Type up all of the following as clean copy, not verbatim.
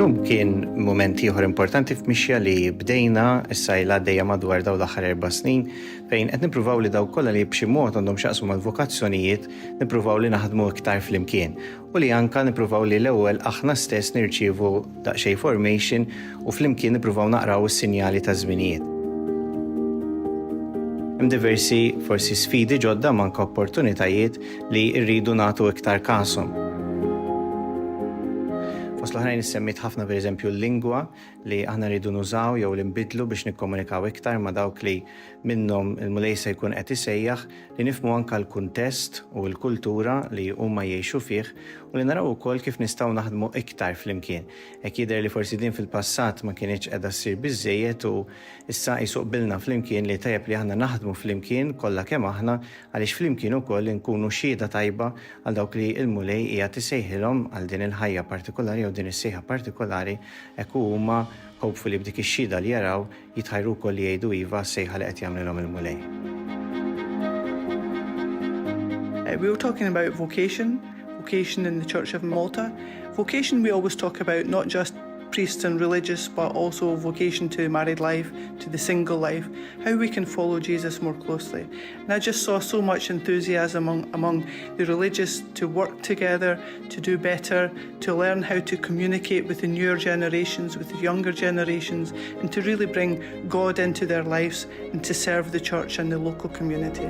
Illum kien mument ieħor importanti f'mixja li bdejna issa ilha għaddejja madwar dawn l-aħħar erba' snin fejn qed nippruvaw li dawk kollha li b'xi mod għandhom x'jaqsmu mal-vokazzjonijiet nippruvaw li naħdmu iktar flimkien u li anka nippruvaw li l-ewwel aħna stess nirċievu daqsxejn formation u flimkien nippruvaw naqraw is-sinjali taż-żminijiet. Hemm diversi forsi sfidi ġodda ma anka opportunitajiet li rridu nagħtu iktar kashom. Fost l-oħrajn issemmiet ħafna pereżempju l-lingwa li aħna rridu nużaw jew li nbiddlu biex nikkomunikaw iktar ma' dawk li minnhom il-Mulej se jkun qed isejjaħ, li nifhmu anke l-kuntest u l-kultura li huma jgħixu fih u li naraw ukoll kif nistgħu naħdmu iktar flimkien. Hekk jidher li forsi din fil-passat ma kinitx qiegħda ssir biżżejjed u issa qisu qbilna flimkien li tajjeb li aħna naħdmu flimkien kollha kemm aħna għaliex flimkien ukoll inkunu xhieda tajba għal dawk li l-Mulej qiegħed isejħilhom għal din il-ħajja partikolari jew din is-sejħa partikolari hekk u huma hopefully b'dik ix-xhieda li jaraw jitħajru wkoll li jgħidu iva għas-sejħa li qed jagħmlilhom il-Mulej. We were talking about vocation, vocation in the Church of Malta. Vocation we always talk about not just priests and religious, but also vocation to married life, to the single life, how we can follow Jesus more closely. And I just saw so much enthusiasm among, among the religious to work together, to do better, to learn how to communicate with the newer generations, with the younger generations, and to really bring God into their lives and to serve the church and the local community.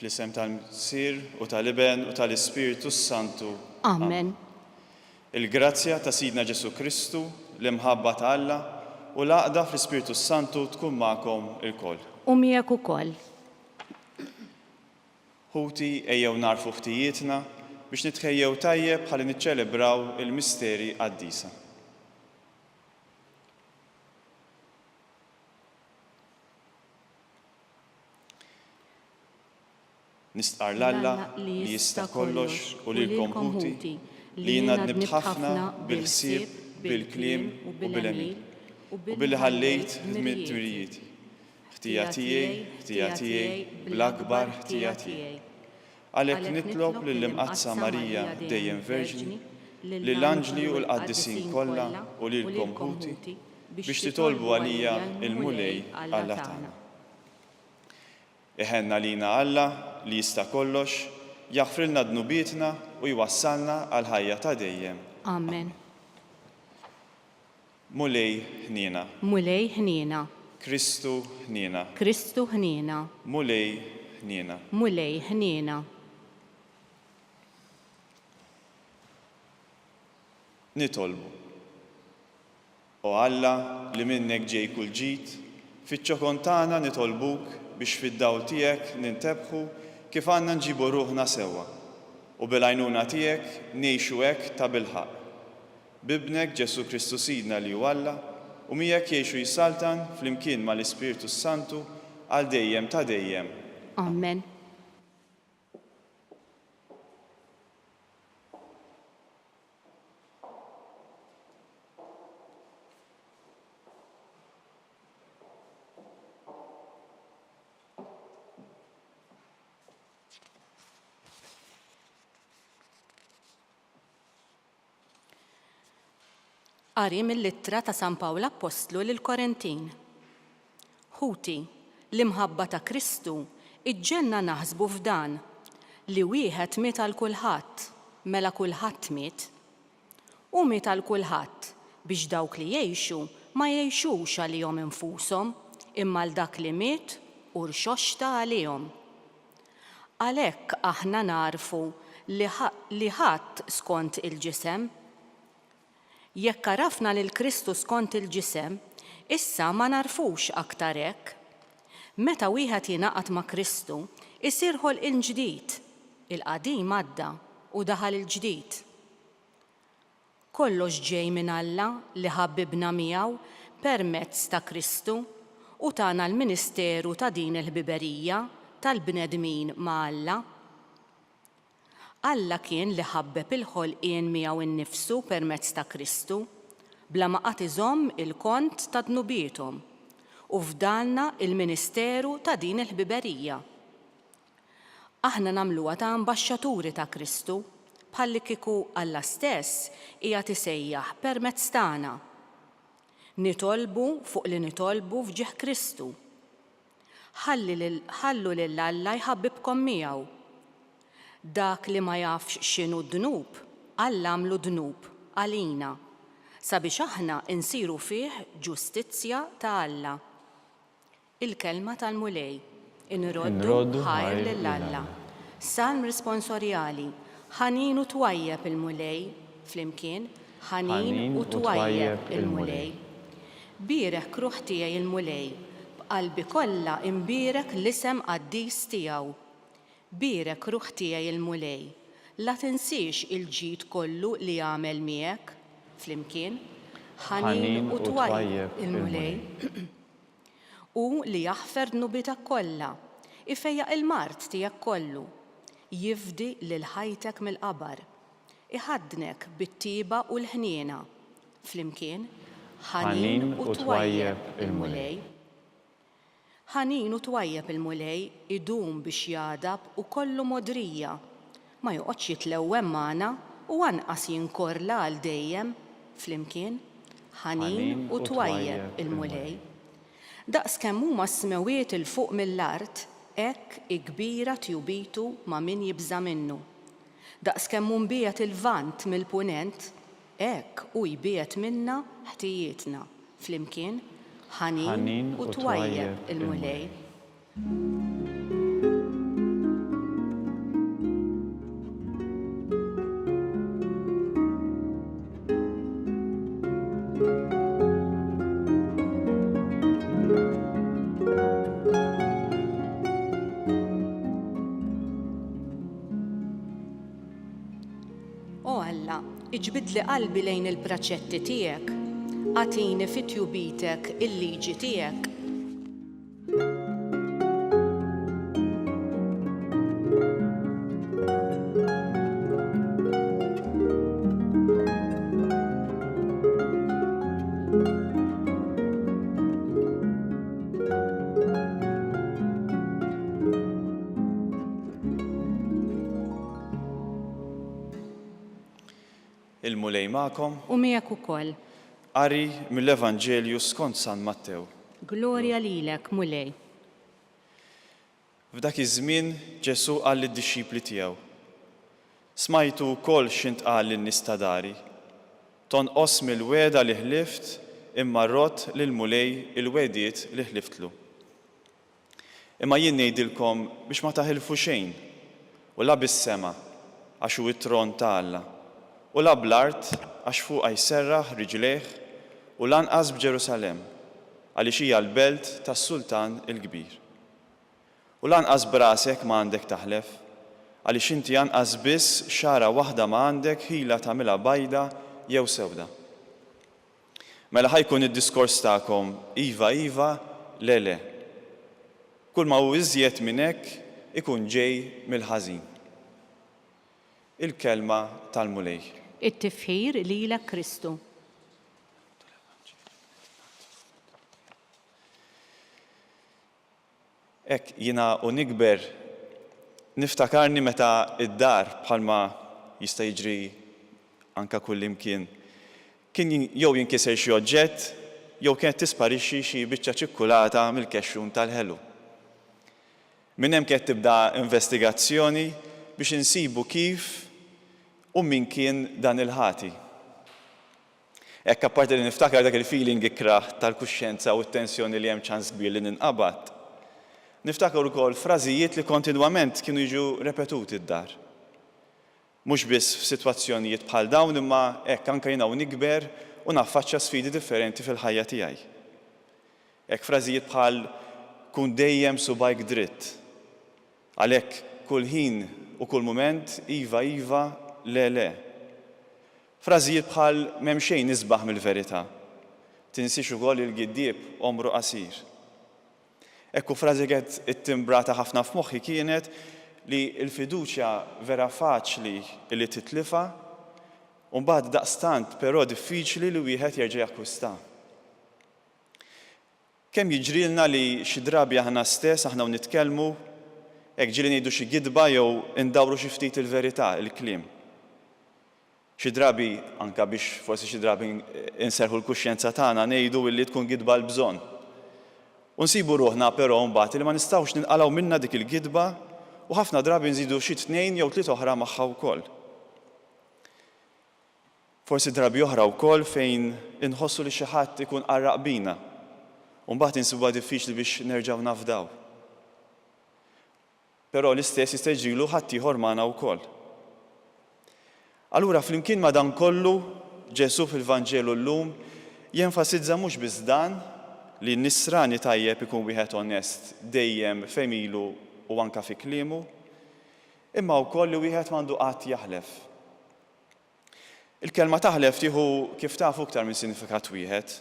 Fl-isem tal-Missier u tal-Iben u tal-Ispirtu s-Santu. Amen. Il-grazzja ta' Sidna Ġesù Kristu, l-imħabba ta' Alla, u l-għaqda fl-Ispirtu s-Santu tkun magħkom ilkoll. U miegħek ukoll. Ħuti, ejjew nagħrfu ħtijietna biex nitħejjew tajjeb ħalli niċċelebraw il-misteri qaddisa. Nistqarr 'l Alla li jista' kollox u lilkom ħuti, li jiena dnibt ħafna bil-ħsieb, bil-kliem u bil-għemil, u billi ħallejt dmirijieti. Ħtija tiegħi, ħtija tiegħi, bl-akbar ħtija tiegħi. Għalhekk nitlob lill-Imqaddsa Marija dejjem Verġni, lill-anġli u l-qaddisin kollha u lilkom ħuti, biex titolbu għalija l-Mulej Alla tagħna. Iħenn għalina Alla li jista' kollox, jaħfrilna dnubietna u jwassalna għall-ħajja ta' dejjem. Amen. Mulej ħniena. Mulej ħniena. Kristu ħniena. Kristu ħniena. Mulej ħniena. Mulej ħniena. Nitolbu. O Alla, li minnek ġej kull ġid, fiċ-ċokon tagħna nitolbuk biex fid-dawl tiegħek nintebħu kif għandna nġibu ruħna sewwa, u bil-għajnuna tiegħek ngħixu hekk tabilħaqq. B'Ibnek Ġesù Kristu Sidna li hu Alla, u miegħek jgħix u jsaltan flimkien mal-Ispirtu s-Santu għal dejjem ta' dejjem. Amen. Qari mill-Ittra ta' San Pawl Appostlu lill-Korintin. Ħuti, l-imħabba ta' Kristu. Iġġegħelna naħsbu f'dan, li wieħed miet għal kulħadd, mela kulħadd miet. Hu miet għal kulħadd biex dawk li jgħixu ma jgħixux għalihom infushom imma għal dak li miet u rxoxta għalihom. Għalhekk aħna nagħrfu li li ħadd skont il-ġisem. Jekk għarafna lil Kristu skont il-ġisem, issa ma nagħrfux aktar hekk. Meta wieħed jingħaqad ma' Kristu, isir ħolqien ġdid, il-qadim għadda u daħal il-ġdid. Kollox ġej minn Alla li ħabbibna miegħu permezz ta' Kristu u tana l-ministeru ta' din il-ħbiberija tal-bnedmin ma' Alla. Alla kien li ħabbeb il-ħolqien miegħu nnifsu permezz ta' Kristu, bla ma qagħad iżomm il-kont ta' dnubiethom, u fdalna l-ministeru ta' din il-ħbiberija. Aħna nagħmluha ta' ambaxxaturi ta' Kristu, bħallikieku Alla stess qiegħed isejjaħ permezz tagħna. Nitolbu fuq li nitolbu f'ġieħ Kristu. Ħalli lil ħallu lil Alla jħabbibkom miegħu. Dak li ma jafx x'inhu d-dnub, Alla għamlu dnub għalina, sabiex aħna nsiru fih ġustizzja ta' Alla. Il-Kelma tal-Mulej. Inroddu ħajr lil Alla. Salm Risponsorjali, Ħanin u twajjeb il-Mulej, flimkien, Ħanin u twajjeb il-Mulej. Bierek ruħ tiegħi il-Mulej, b'qalbi kollha inbierek l-isem qaddis tiegħu. Bierek ruħ tiegħi il-Mulej, la tinsiex il-ġid kollu li għamel miegħek, flimkien, Ħanin u twajjeb il-Mulej. Hu li jaħfer dnubietek kollha, ifejjaq il-mard tiegħek kollu, jifdi lil ħajtek mill-qabar, iħaddnek bit-tjieba u l-ħniena, flimkien, Ħanin u twajjeb il-Mulej. Ħanin u twajjeb il-Mulej, idum biex jagħdab u kollu mogħdrija, ma joqgħodx jitlewwem magħna u anqas jinkorla għal dejjem, flimkien, Ħanin u twajjeb il-Mulej. Daqs kemm huma s-smewwiet 'il fuq mill-art, hekk hi kbira tjubitu ma' min jibża' minnu. Daqs kemm hu mbiegħed il-Lvant mill-Punent, hekk hu jbiegħed minna ħtijietna. Flimkien, Ħanin u twajjeb il-Mulej. O Alla, iġbidli qalbi lejn il-praċetti tiegħek, agħtini fi tjubitek il-liġi tiegħek. Il-Mulej magħkom. U miegħek ukoll. Qari mill-Evanġelju skont San Mattew. Glorja lilek, Mulej. F'dak iż-żmien Ġesù qal lid-dixxipli tiegħu, Smajtu wkoll x'intqal lin-nies ta' dari, 'Tonqosx mill-wegħda li ħlift imma rodd lill-Mulej il-wegħdiet li ħliftlu. Imma jien ngħidilkom biex ma taħilfu xejn, u la bis-sema, għax hu t-tron ta' Alla, u la bl-art, għax fuqha jserraħ riġlejh, u lanqas b'Ġerusalemm, għaliex hija l-belt tas-Sultan il-kbir. U lanqas b'rasek ma għandek taħlef, għaliex inti anqas biss xagħra waħda ma għandek ħila tagħmilha bajda jew sewda. Mela ħa jkun id-diskors tagħkom iva, iva, le, le. Kull ma hu iżjed minn hekk ikun ġej mill-ħażin. Il-Kelma tal-Mulej. It-tifħir lilek Kristu. Hekk jiena u nikber niftakarni meta d-dar bħalma jista' jiġri anke kullimkien kien jew jinkiser xi oġġett jew kienet tisparixxi xi biċċa ċikkulata mill-kexxun tal-ħelu. Minn hemm kienet tibda investigazzjoni biex insibu kif u min kien dan il-ħati. Hekk apparti li niftakar dak il-feeling ikrah tal-kuxjenza u t-tensjoni li hemm ċans kbir li ninqabad, niftakar ukoll frażijiet li kontinwament kienu jiġu repetuti d-dar. Mhux biss f'sitwazzjonijiet bħal dawn imma hekk anke jiena u nikber u naffaċċja sfidi differenti fil-ħajja tiegħi. Hekk frażijiet bħal kun dejjem subgħajk dritt. Għalhekk kull ħin u kull mument iva iva, le le. Frażijiet bħal m'hemm xejn isbaħ mill-verità. Tinsiex ukoll li l-giddieb għomru qasir. Hekk u frażi kienet ittimbrata ħafna f'moħħi kienet li l-fiduċja vera faċli li titlifha u mbagħad daqstant però diffiċli li wieħed jerġa' jakkwistha. Kemm jiġrilna li xi drabi aħna stess, aħna u nitkellmu, hekk ġieli ngħidu xi gidba jew indawru xi ftit il-verità, il-kliem. Xi drabi, anke biex forsi xi drabi inserrħu l-kuxjenza tagħna, ngħidu illi tkun gidba għall-bżonn. U nsibu ruħna però mbagħad illi ma nistgħux ninqalgħu minnha dik il-gidba u ħafna drabi nżidu xi tnejn jew tliet oħra magħha wkoll. Forsi drabi oħra wkoll fejn inħossu li xi ħadd ikun qarraq bina u mbagħad insibuha diffiċli biex nerġgħu nafdaw. Però l-istess jista' jiġrilu ħaddieħor magħna wkoll. Allura flimkien ma' dan kollu, Ġesù fil-Vanġelu llum jenfasizza mhux biss dan, li n-nisrani tajjeb ikun wieħed onest dejjem f'għemilu u anke fi kliemu, imma wkoll li wieħed m'għandu qatt jaħlef. Il-kelma taħlef tieħu kif tafu iktar minn sinifikat wieħed.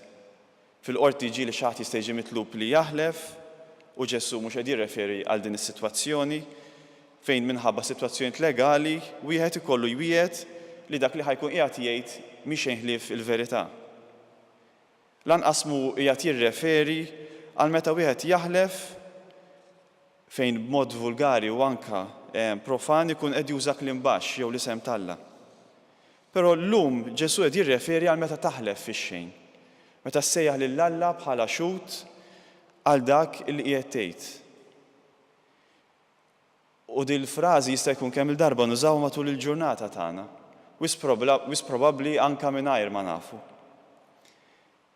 Fil-qorti ġieli xi ħadd jista' jiġi mitlub li jaħlef u Ġesù mhux qed jirreferi għal din is-sitwazzjoni fejn minħabba sitwazzjonijiet legali wieħed ikollu jwiegħed li dak li ħa jkun qiegħed jgħid mhi xejn ħlief il-verità. Lanqas mhu qiegħed jirreferi għal meta wieħed jaħlef fejn b'mod vulgari u anke profan ikun qed juża kliem baxx jew l-isem t'Alla. Però llum Ġesù qed jirreferi għal meta taħlef fix-xejn, meta ssejjaħ lil Alla bħala xhud għal dak li qiegħed tgħid. U dil-frażi jista' jkun kemm-il darba nużawha matul il-ġurnata tagħna, wisq probabbli anke mingħajr ma nafu.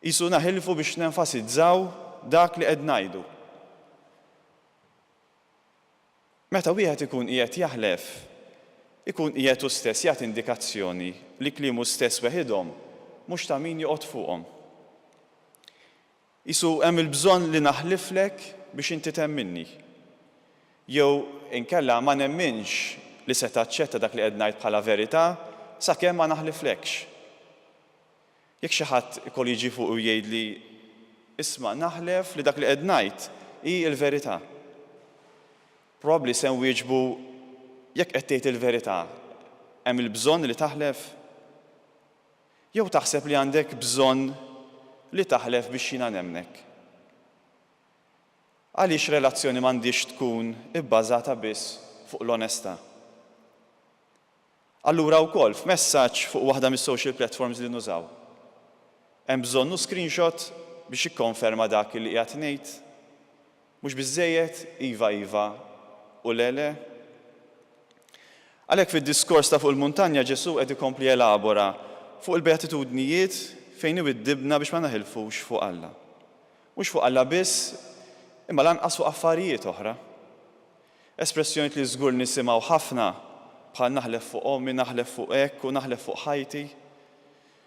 Qisu naħilfu biex nenfasizzaw dak li qed ngħidu. Meta wieħed ikun qiegħed jaħlef, ikun qiegħed hu stess jagħti indikazzjoni li kliemu stess weħidhom mhux ta' min joqgħod fuqhom. Qisu hemm il-bżonn li naħliflek biex inti temminni. Jew inkella ma nemminx li se taċċetta dak li qed ngħid bħala verità sakemm ma naħliflekx. Jekk xi ħadd ikollu jiġi fuqi u jgħidli, Isma', naħlef li dak li qed ngħid hi l-verità. Probabbli se nwieġbu, Jekk qed tgħid il-verità, hemm il-bżonn li taħlef? Jew taħseb li għandek bżonn li taħlef biex jiena nemmnek? Għaliex relazzjoni m'għandhiex tkun ibbażata biss fuq l-onestà? Allura wkoll f'messaġġ fuq waħda mis-social platforms li nużaw. Hemm bżonnu screenshot biex jikkonferma dak li qiegħed ngħid? Mhux biżżejjed iva iva u le le? Għalhekk fid-diskors ta' fuq il-muntanja Ġesù qed ikompli jelabora fuq il-beatitudnijiet fejn iwiddibna biex ma naħilfux fuq Alla. Mhux fuq Alla biss, imma lanqas fuq affarijiet oħra. Espressjonijiet li żgur nisimgħu ħafna, bħal naħlef fuq ommi, naħlef fuq hekk u naħlef fuq ħajti.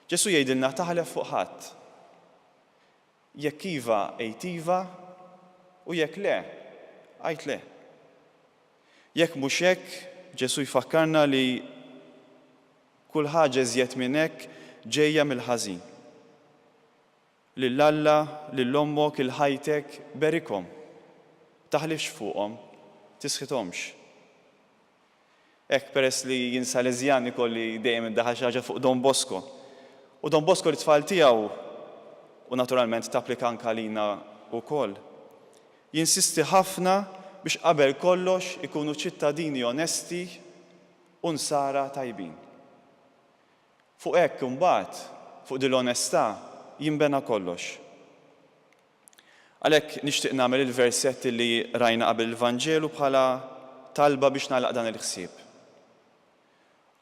Ġesù jgħidilna taħlef fuq ħadd. Jekk iva, għid iva, u jekk le, għid le. Jekk mhux hekk, Ġesù jfakkarna li kull ħaġa iżjed minn hekk ġejja mill-ħażin. Lil Alla, lil ommok, 'il ħajtek, berikhom. Taħlifx fuqhom, tisħithomx. Hekk peress li jien Salesjan ikolli dejjem indaħħal xi ħaġa fuq Don Bosco. U Don Bosco lit-tfal tiegħu, u naturalment tapplika anke għalina wkoll, jinsisti ħafna biex qabel kollox ikunu ċittadini onesti u nsara tajbin. Fuq hekk imbagħad, fuq din l-onestà, jinbena kollox. Għalhekk nixtieq nagħmel il-versett li rajna qabel il-Vanġelu bħala talba biex nagħlaq dan il-ħsieb.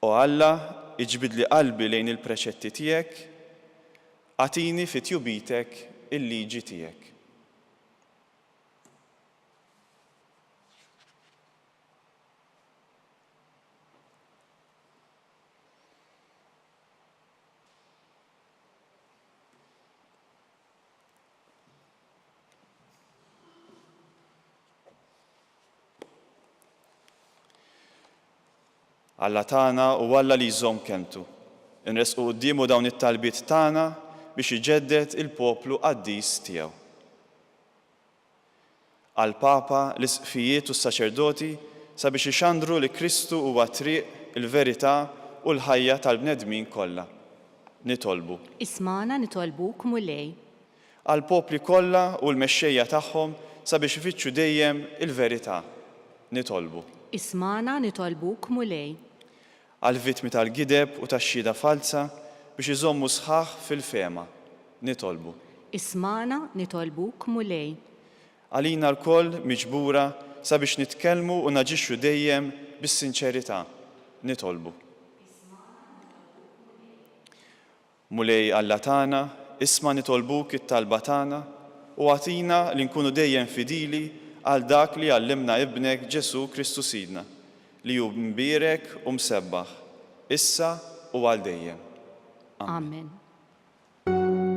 O Alla, iġbidli qalbi lejn il-preċetti tiegħek, agħtini fi tjubitek il-liġi tiegħek. Alla tagħna hu Alla li jżomm kelmtu. Inressqu quddiemu dawn it-talbiet tagħna biex iġedded il-poplu qaddis tiegħu. Għall-Papa, l-Isqfijiet u s-saċerdoti sabiex ixandru li Kristu huwa t-triq, il-verità u l-ħajja tal-bnedmin kollha. Nitolbu. Ismagħna nitolbuk Mulej. Għall-popli kollha u l-mexxejja tagħhom sabiex ifittxu dejjem il-verità. Nitolbu. Ismagħna nitolbuk Mulej. Għall-vittmi tal-gideb u tax-xhieda falza biex iżommu sħaħ fil-fehma. Nitolbu. Ismagħna nitolbuk Mulej. Għalina lkoll miġbura sabiex nitkellmu u naġixxu dejjem bis-sinċerità. Nitolbu. Mulej Alla tagħna, isma' nitolbuk it-talba tagħna u agħtina li nkunu dejjem fidili għal dak li għallimna Ibnek Ġesù Kristu Sidna, li hu mbierek u msebbaħ, issa u għal dejjem. Amen. Amen.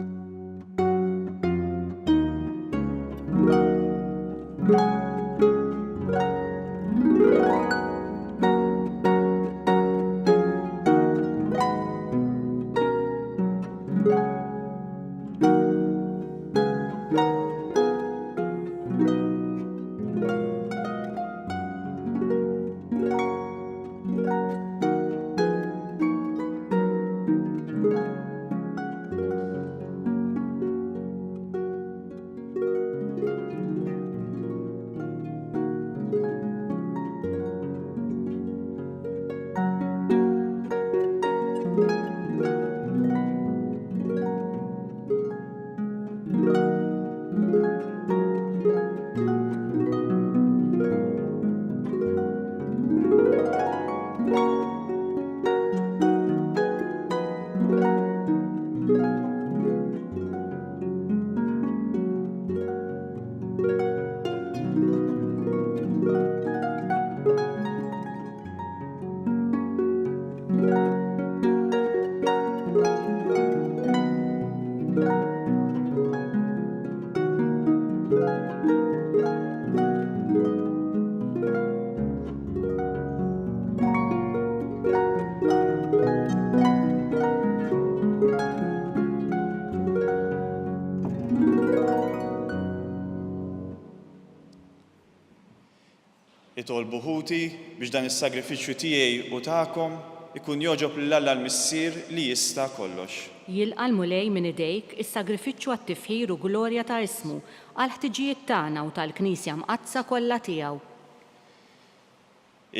Itolbu ħuti biex dan is-sagrifiċċju tiegħi u tagħkom ikun jogħġob lil Alla l-Missier li jista' kollox. Jilqa' l-Mulej minn idejk is-sagrifiċċju għat-tifħir u glorja ta' ismu, għall-ħtiġijiet tagħna u tal-Knisja Mqaddsa kollha tiegħu.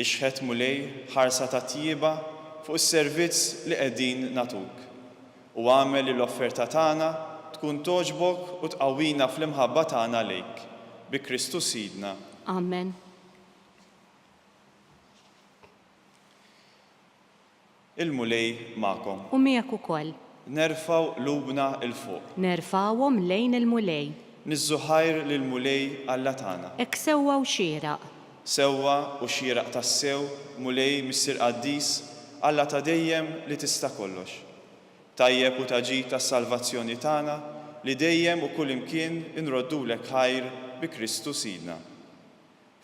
Ixħet, Mulej, ħarsa ta' tjieba fuq is-servizz li qegħdin nagħtuk, u agħmel li l-offerta tagħna tkun togħġbok u tqawwina fl-imħabba tagħna lejk, bi Kristu Sidna. Amen. Il-Mulej magħkom. U miegħek ukoll. Nerfgħu qlubna 'l fuq. Nerfgħuhom lejn il-Mulej. Niżżu ħajr lill-Mulej Alla tagħna. Hekk sewwa u xieraq. Sewwa u xieraq tassew, Mulej, Missier qaddis, Alla ta' dejjem li tista' kollox. Tajjeb u ta' ġid għas-salvazzjoni tagħna li dejjem u kullimkien inroddulek ħajr bi Kristu Sidna.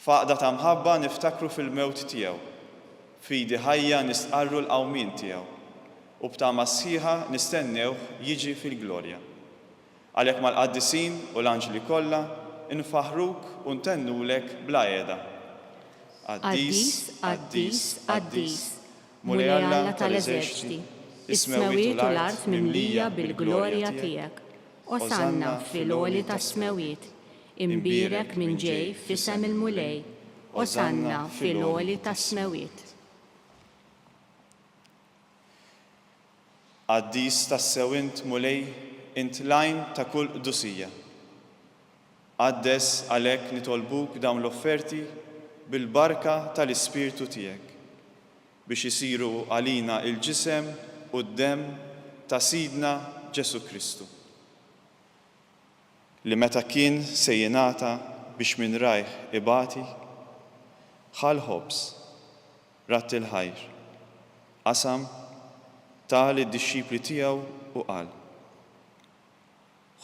F'għaqda ta' mħabba niftakru fil-mewt tiegħu, b'fidi ħajja nistqarru l-qawmien tiegħu, u b'tama sħiħa nistennewh jiġi fil-glorja. Għalhekk mal-qaddisin u l-anġli kollha nfaħħruk u ntennulek bla qiegħda. Qaddis, qaddis, qaddis, Mulej Alla tal-eżerċti, is-smewwiet u l-art mimlija bil-glorja tiegħek. Osanna fil-għoli tas-smewwiet. Imbierek min ġej f'isem il-Mulej, Osanna fil-għoli tas-smewwiet. Qaddis tassew int, Mulej, int l-għajn ta' kull qdusija. Qaddes għalhekk nitolbuk dawn l-offerti bil-barka tal-Ispirtu tiegħek, biex isiru għalina l-ġisem u d-demm ta' Sidna Ġesù Kristu, li meta kien se jingħata biex minn rajh ibati, ħa l-ħobż, radd il-ħajr, qasam, ta lid-dixxipli tiegħu u qal,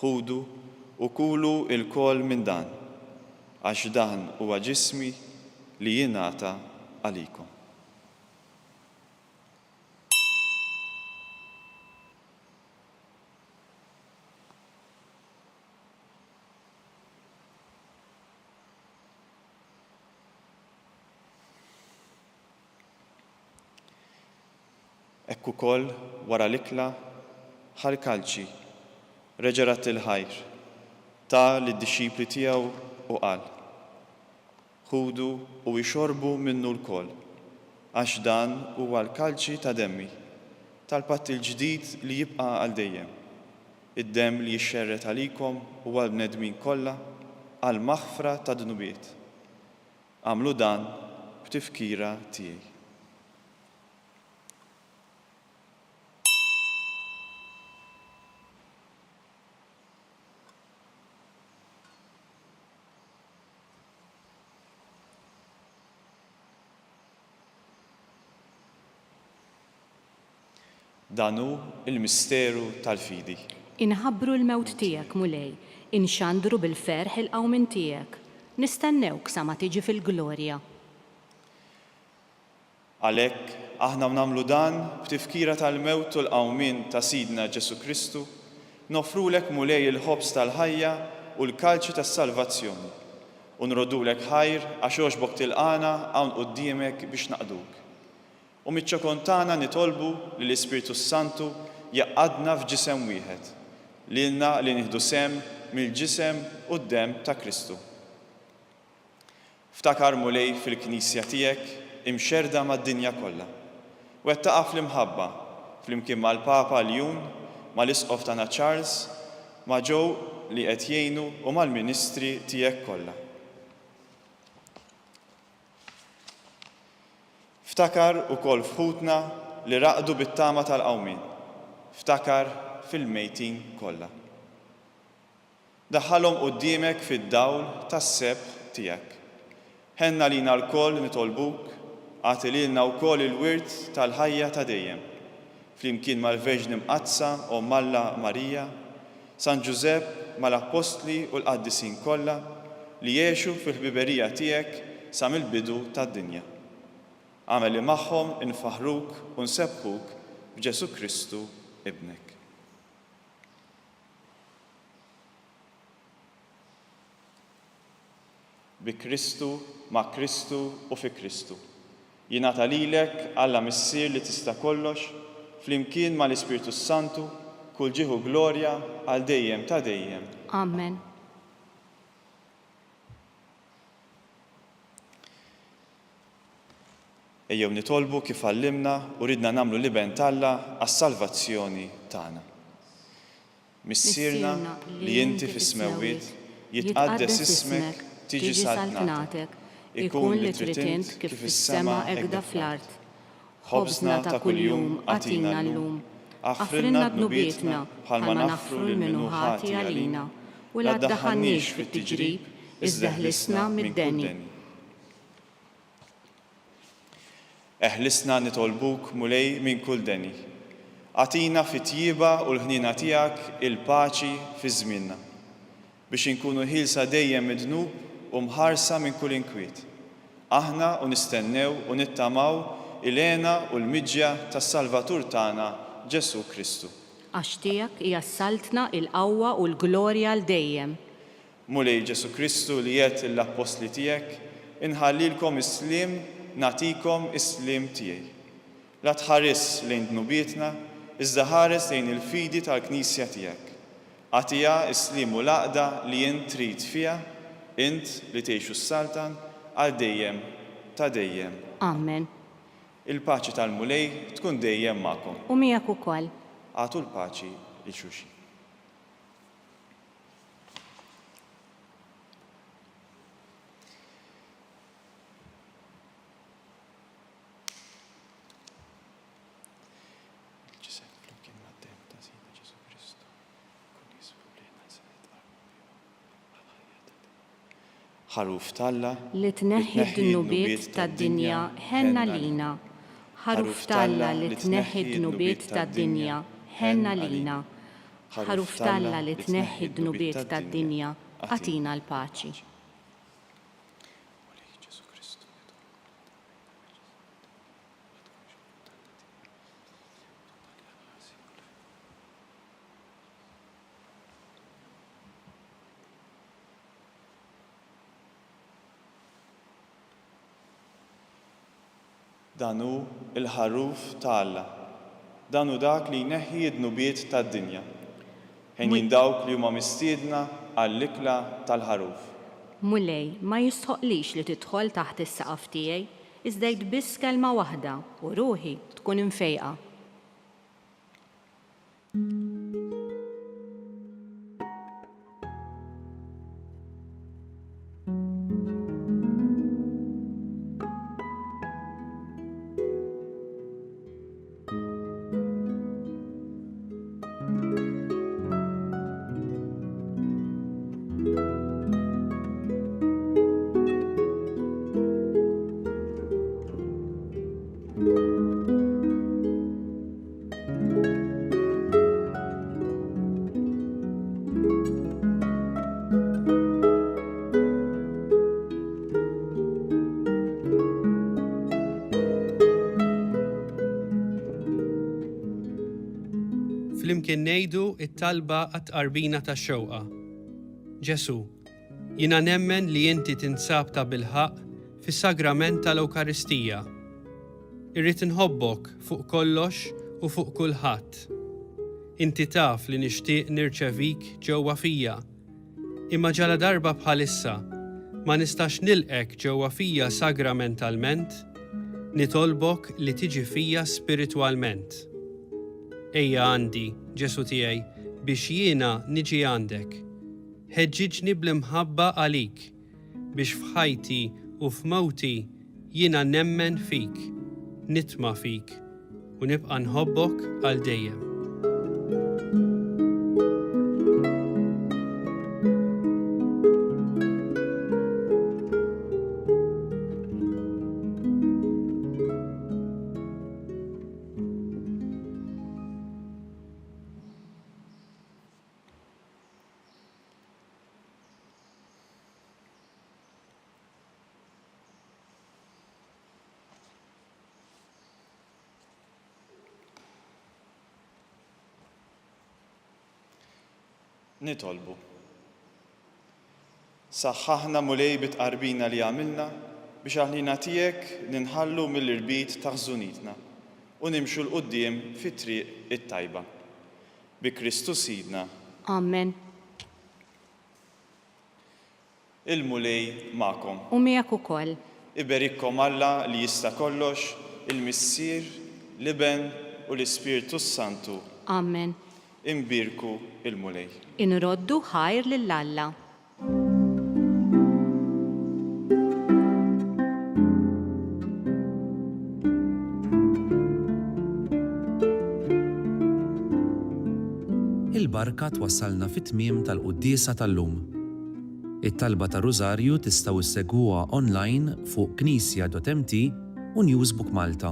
Ħudu u kulu lkoll minn dan, għax dan huwa ġismi li jingħata għalikom. Hekk ukoll, wara l-ikla, ħa l-kalċi, reġa' radd il-ħajr, ta lid-dixxipli tiegħu u qal, Ħudu u ixorbu minnu lkoll, għax dan huwa l-kalċi ta' demmi, tal-patt il-ġdid li jibqa' għal dejjem, id-demm li jixxerred għalikom u għall-bnedmin kollha għall-maħfra tad-dnubiet. Agħmlu dan b'tifkira tiegħi. Dan hu l-misteru tal-fidi. Inħabbru l-mewt tiegħek, Mulej, inxandru bil-ferħ il-qawmien tiegħek. Nistennewk sa ma tiġi fil-glorja. Għalhekk, aħna u nagħmlu dan b'tifkira tal-mewt u l-qawmien ta' Sidna Ġesù Kristu, noffrulek Mulej il-ħobż tal-ħajja u l-kalċi tas-salvazzjoni, u nroddulek ħajr għax għoġbok tilqagħna hawn quddiemek biex naqduk. U miċ-ċokon tagħna nitolbu li l-Ispirtu s-Santu jgħaqqadna f'ġisem wieħed, lilna li nieħdu sehem mill-ġisem u d-demm ta' Kristu. Ftakar, Mulej, fil-Knisja tiegħek imxerrda mad-dinja kollha. Wettaqha fl-imħabba, flimkien mal-Papa Ljun, mal-Isqof tagħna Charles, ma' Joe li qed jgħinu u mal-ministri tiegħek kollha. Ftakar ukoll f'ħutna li raqdu bit-tama tal-qawmien. Ftakar fil-mejtin kollha. Daħħalhom quddiemek fid-dawl tas-sebħ tiegħek. Ħenn għalina lkoll nitolbuk, agħti lilna wkoll il-wirt tal-ħajja ta' dejjem, flimkien mal-Verġni Mqaddsa Omm Alla Marija, San Ġużepp, mal-Appostli u l-qaddisin kollha li għexu fil-ħbiberija tiegħek sa mill-bidu tad-dinja. Agħmel li magħhom infaħħruk u nsebbħuk b'Ġesù Kristu Ibnek. Bi Kristu, ma' Kristu u fi Kristu. Jingħata lilek, Alla Missier li tista' kollox, flimkien ma' l-Ispirtu s-Santu, kull ġieħ u glorja għal dejjem ta' dejjem. Amen. Ejjew nitolbu kif għallimna u ridna nagħmlu l-Iben t'Alla għas-salvazzjoni tagħna. Missierna li inti fis-smewwiet, jitqaddes ismek, tiġi saltnatek, ikun li trid int kif fis-sema hekda fl-art. Ħobżna ta' kuljum agħtina llum. Aħfrilna dnubietna bħalma naħfru lil min hu ħati għalina, u la ddaħħalniex fit-tiġrib, iżda eħlisna mid-deni. Eħlisna nitolbuk, Mulej, minn kull deni. Agħtina fit-tjieba u l-ħniena tiegħek il-paċi fi żmienna, biex inkunu ħielsa dejjem mid-dnub u mħarsa minn kull inkwiet, aħna u nistennew u nittamaw il-hena u l-miġja tas-Salvatur tagħna Ġesù Kristu. Għax tiegħek hija s-saltna, il-qawwa u l-glorja għal dejjem. Mulej Ġesù Kristu li għedt lill-appostli tiegħek, Inħallilkom is-sliem, nagħtikom is-sliem tiegħi. La tħarisx lejn dnubietna, iżda ħares lejn il-fidi tal-Knisja tiegħek. Agħtiha s-sliem u l-għaqda li int trid fiha, int li tgħix u ssaltan għal dejjem ta' dejjem. Amen. Il-paċi tal-Mulej tkun dejjem magħkom. U miegħek ukoll. Agħtu l-paċi lil xulxin. Ħaruf t'Alla, Li tneħħi d-dnubiet tad-dinja, ħenn għalina. Ħaruf t'Alla li tneħħi d-dnubiet tad-dinja, ħenn għalina. Ħaruf t'Alla li tneħħi d-dnubiet tad-dinja, agħtina l-paċi. Dan hu l-Ħaruf ta' Alla. Dan hu dak li jneħħi d-dnubiet tad-dinja. Henjin dawk li huma mistiedna għall-ikla tal-Ħaruf. Mulej, ma jistħoqqlix li tidħol taħt is-saqaf tiegħi, iżda għid biss kelma waħda u ruħi tkun imfejqa. Flimkien ngħidu t-talba għat-tqarbina tax-xewqa. Ġesù, jiena nemmen li inti tinsab tabilħaqq fis-sagrament tal-Ewkaristija. Irrid inħobbok fuq kollox u fuq kulħadd. Inti taf li nixtieq nirċevik ġewwa fija. Imma ġaladarba bħalissa ma nistax nilqgħek ġewwa fija sagramentalment, nitolbok li tiġi fija spiritwalment. Ejja għandi, Ġesù tiegħi, biex jiena niġi għandek. Ħeġġiġni bl-imħabba għalik. Biex f'ħajti u f'mewti jiena nemmen fik, nitma' fik u nibqa' nħobbok għal dejjem. Nitolbu. Saħħaħna Mulej bit-tqarbina li għamilna biex għall-ħniena tiegħek ninħallu mill-irbit ta' ħżunitna u nimxu 'l quddiem fit-triq it-tajba. Bi Kristu Sidna. Amen. Il-Mulej magħkom. U miegħek ukoll. Iberikkom Alla li jista' kollox, il-Missier, l-Iben u l-Ispirtu s-Santu. Amen. Inbierku l-Mulej. Inroddu ħajr lil Alla. Il-barka twassalna fit-tmiem tal-quddiesa tal-lum. It-talba tar-Rużarju tistgħu ssegwuha online fuq knisja.mt u Newsbook Malta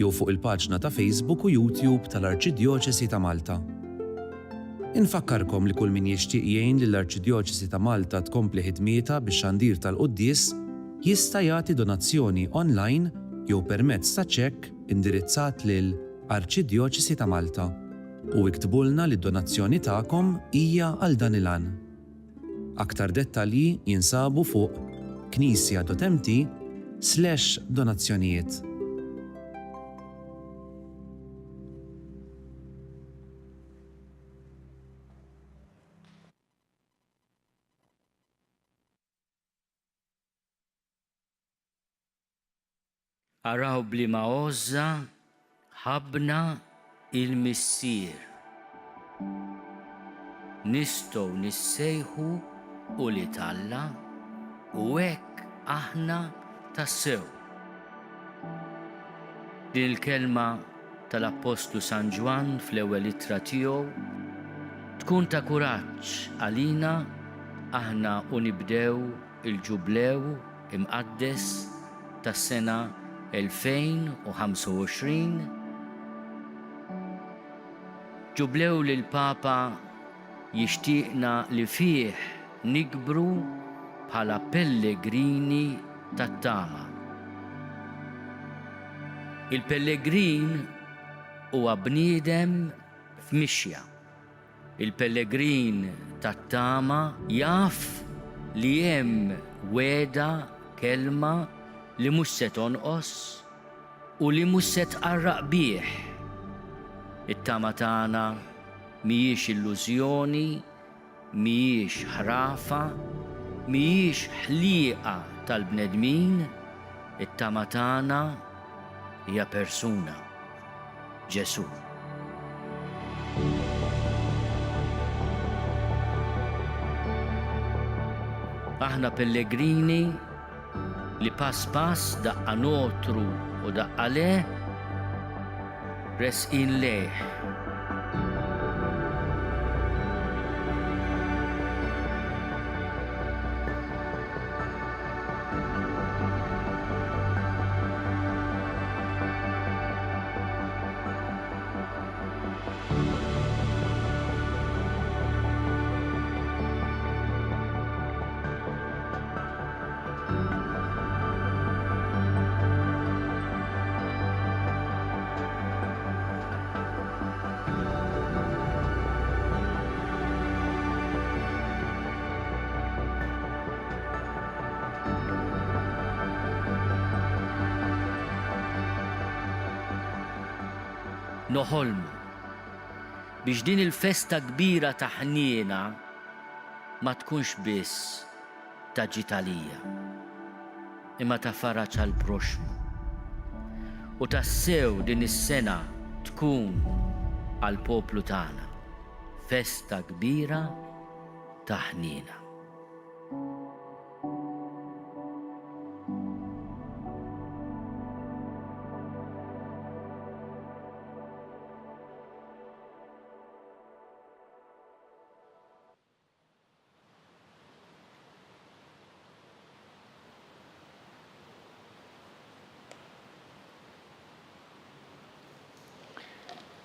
jew fuq il-paġna ta' Facebook u YouTube tal-Arċidjoċesi ta' Malta. Infakkarkom li kull min jixtieq jgħin lill-Arċidjoċesi ta' Malta tkompli ħidmietha bix-xandir tal-quddies jista' jagħti donazzjoni online jew permezz ta' ċekk indirizzat lil Arċidjoċesi ta' Malta u iktbulna li d-donazzjoni tagħkom hija għal dan il-għan. Aktar dettalji jinsabu fuq knisja.mt slash donazzjonijiet. Araw b'liema għożża ħabbna il-Missier. Nistgħu nissejħu ulied Alla u hekk aħna tassew. Din il-kelma tal-Appostlu San Ġwann fl-ewwel ittra tiegħu tkun ta' kuraġġ għalina aħna u nibdew. il-Ġublew Imqaddes tas-sena 2025, Ġublew li l-Papa jixtieqna li fih nikbru bħala pellegrini tat-tama. Il-pellegrin huwa bniedem f'mixja. Il-pellegrin tat-tama jaf li hemm wegħda, kelma li mhux se tonqos u li mhux se tqarraq bih. It-tama tagħna mhijiex illużjoni, mhijiex ħrafa, mhijiex ħlieqa tal-bnedmin, it-tama tagħna hija persuna, Ġesù. Aħna pellegrini li pass pass daqqa nogħtru u daqqa le, resqin lejh. Noħolmu biex din il-festa kbira ta' ħniena ma tkunx biss ta' ġid għalija, imma ta' faraġ għall-proxxmu. U tassew din is-sena tkun għall-poplu tagħna festa kbira ta' ħniena.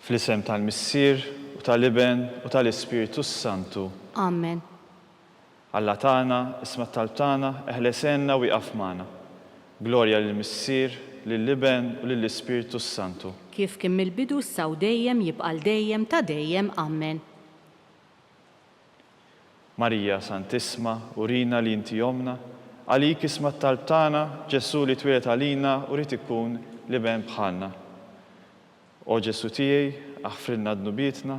Fl-isem tal-Missier, u tal-Iben, u tal-Ispirtu s-Santu. Amen. Alla tagħna, isma' t-talb tagħna, eħles għenna u ieqaf magħna. Glorja lill-Missier, lill-Iben, u lill-Ispirtu s-Santu. Kif kien mill-bidu issa u dejjem jibqa' għal dejjem ta' dejjem. Amen. Marija Santissma, urina li inti Ommna, għalik isma' t-talb tagħna, Ġesù li twieled għalina u ried ikun l-Iben bħalna. O Ġesù tiegħi, aħfrilna dnubietna,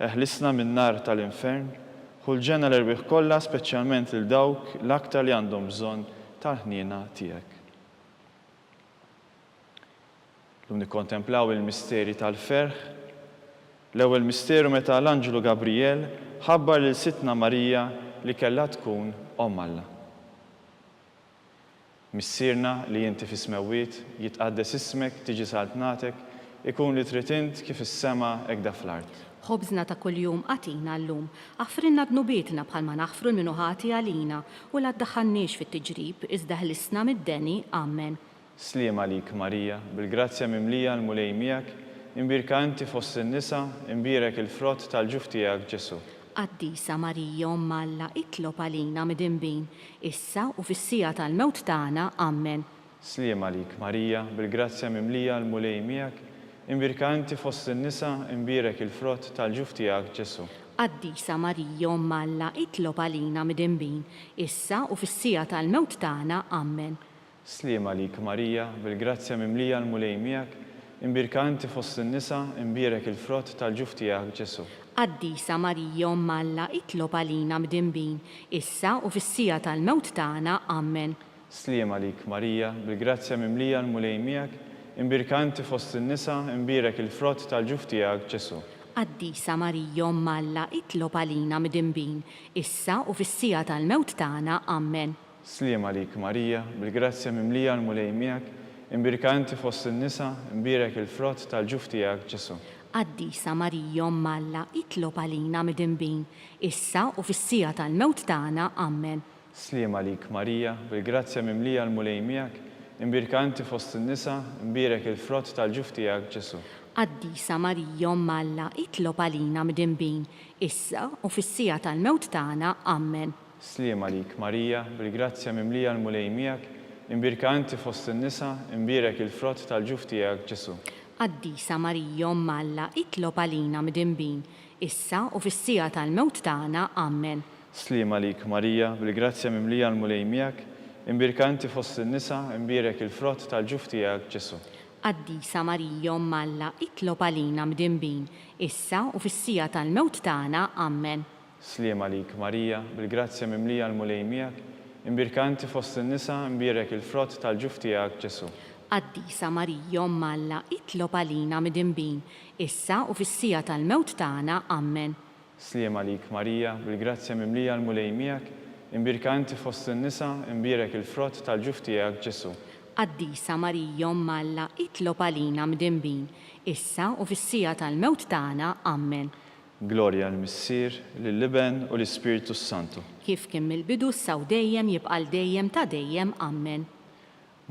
eħlisna min-nar tal-infern, ħu l-ġenna l-erwieħ kollha speċjalment lil dawk l-aktar li għandhom bżonn tal-ħniena tiegħek. Illum nikkontemplaw il-misteri tal-ferħ. L-ewwel misteru meta l-anġlu Gabrijel ħabbar lil Sidtna Marija li kellha tkun Omm Alla. Missierna li inti fis-smewwiet, jitqaddes ismek, tiġi saltnatek, ikun li trid int kif fis-sema hekk da fl-art. Ħobżna ta' kuljum agħtina llum. Aħfrilna dnubietna bħalma naħfru 'l min hu ħati għalina, u la ddaħħalniex fit-tiġrib, iżda ħlisna mid-deni. Amen. Sliem għalik Marija, bil-grazzja mimlija l-Mulej miegħek, imbierka inti fost in-nisa, imbierek il-frott tal-ġuf tiegħek Ġesù. Qaddisa Marija Omm Alla itlob għalina midinbin, issa u fis-siegħa tal-mewt tagħna. Ammen. Sliem għalik Marija, bil-grazzja mimlija l-Mulej miegħek, imbierka inti fost in-nisa, imbierek il-frott tal-ġuf tiegħek Ġesù. Qaddisa Marija Omm Alla itlob għalina midinbin, issa u fis-siegħa tal-mewt tagħna. Ammen. Sliem għalik Marija, bil-grazzja mimlija l-Mulej miegħek, imbierka inti fost in-nisa, imbierek il-frott tal-ġuf tiegħek Ġesù. Qaddisa Marija Omm Alla itlob għalina mdinbin, issa u fis-siegħa tal-mewt tagħna. Ammen. Sliem għalik Marija, bil-grazzja mimlija l-Mulej miegħek, imbierka inti fost in-nisa, imbierek il-frott tal-ġuf tiegħek Ġesù. Qaddisa Marija Omm Alla itlob għalina mdinbin, issa u fis-siegħa tal-mewt tagħna. Ammen. Sliem għalik Marija, bil-grazzja mimlija l-Mulej miegħek, imbierka inti fost in-nisa, imbierek il-frott tal-ġuf tiegħek Ġesù. Qaddisa Marija Omm Alla itlob għalina midinbin, issa u fis-siegħa tal-mewt tagħna. Ammen. Sliem għalik Marija, bil-grazzja mimlija l-Mulej miegħek, imbierka inti fost in-nisa, imbierek il-frott tal-ġuf tiegħek Ġesù. Qaddisa Marija Omm Alla, itlob għalina mdinbin, issa u fis-siegħa tal-mewt tagħna. Ammen. Sliem għalik Marija, bil-grazzja mimlija l-Mulej miegħek, imbierka inti fost in-nisa, imbierek il-frott tal-ġuf tiegħek Ġesù. Qaddisa Marija Omm Alla, itlob għalina mdinbin, issa u fis-siegħa tal-mewt tagħna. Ammen. Sliem għalik Marija, bil-grazzja mimlija l-Mulej miegħek, imbierka inti fost in-nisa, imbierek il-frott tal-ġuf tiegħek Ġesù. Qaddisa Marija Omm Alla, itlob għalina mdinbin, issa u fis-siegħa tal-mewt tagħna. Ammen. Sliem għalik Marija, bil-grazzja mimlija l-Mulej miegħek, imbierka inti fost in-nisa, imbierek il-frott tal-ġuf tiegħek Ġesù. Qaddisa Marija Omm Alla, itlob għalina mdinbin, issa u fis-siegħa tal-mewt tagħna. Ammen. Sliem għalik Marija, bil-grazzja mimlija l-Mulej miegħek, imbierka inti fost in-nisa, imbierek il-frott tal-ġuf tiegħek Ġesù. Qaddisa Marija Omm Alla, itlob għalina mdinbin, issa u fis-siegħa tal-mewt tagħna. Ammen. Glorja lill-Missier, lill-Iben u l-Ispirtu s-Santu. Kif kien mill-bidu issa u dejjem jibqa' għal dejjem ta' dejjem. Ammen.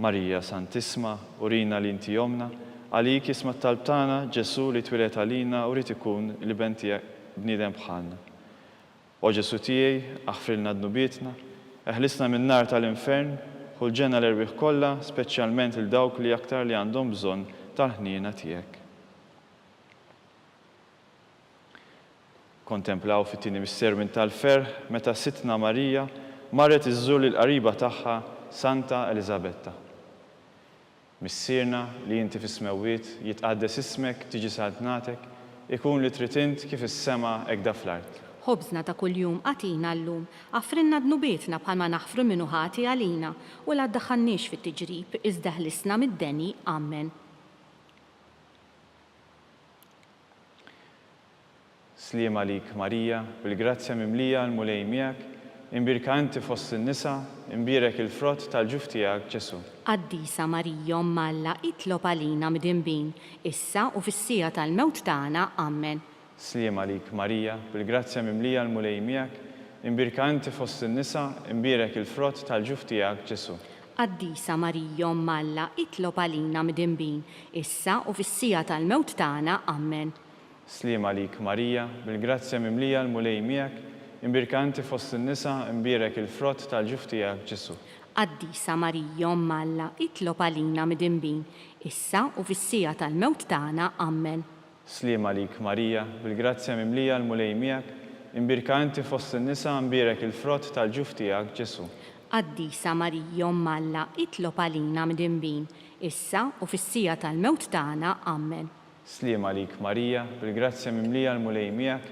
Marija Santissma, urina li inti Ommna, għalik jisma' t-talb tagħna, Ġesù li twieled għalina u ried ikun l-Iben tiegħek bniedem bħalna. O Ġesù tiegħi, aħfrilna dnubietna, eħlisna min-nar tal-infern, ħu l-ġenna l-erwieħ kollha, speċjalment lil dawk li aktar li għandhom bżonn tal-ħniena tiegħek. Kontemplaw fit-tieni misteru minn tal-ferħ meta Sidtna Marija marret iżżur lill-qariba tagħha Santa Eliżabetta. Missierna li inti fis-smewwiet, jitqaddes ismek, tiġi saltnatek, ikun li trid int kif is-sema hekk da fl-art. Ħobżna ta' kuljum agħtina llum. Aħfrilna dnubietna bħalma naħfru min hu ħati għalina, u la ddaħħalniex fit-tiġrib, iżda ħlisna mid-deni. Amen. Sliem għalik Marija, bil-grazzja mimlija l-Mulej miegħek, imbierka inti fost in-nisa, imbierek il-frott tal-ġuf tiegħek Ġesù. Qaddisa Marija Omm Alla itlob għalina mdinbin, issa u fis-siegħa tal-mewt tagħna. Ammen. Sliem għalik Marija, bil-grazzja mimlija l-Mulej miegħek, imbierka inti fost in-nisa, imbierek il-frott tal-ġuf tiegħek Ġesù. Qaddisa Marija Omm Alla itlob għalina mdinbin, issa u fis-siegħa tal-mewt tagħna. Ammen. Sliem għalik Marija, bil-grazzja mimlija l-Mulej miegħek, imbierka inti fost in-nisa, imbierek il-frott tal-ġuf tiegħek Ġesù. Qaddisa Marija Omm Alla itlob għalina mdinbin, issa u fis-siegħa tal-mewt tagħna. Ammen. Sliem għalik Marija, bil-grazzja mimlija l-Mulej miegħek, imbierka inti fost in-nisa, imbierek il-frott tal-ġuf tiegħek, Ġesù. Qaddisa Marija Omm Alla, itlob għalina mdinbin, issa u fis-siegħa tal-mewt tagħna. Ammen. Sliem għalik Marija, bil-grazzja mimlija l-Mulej miegħek,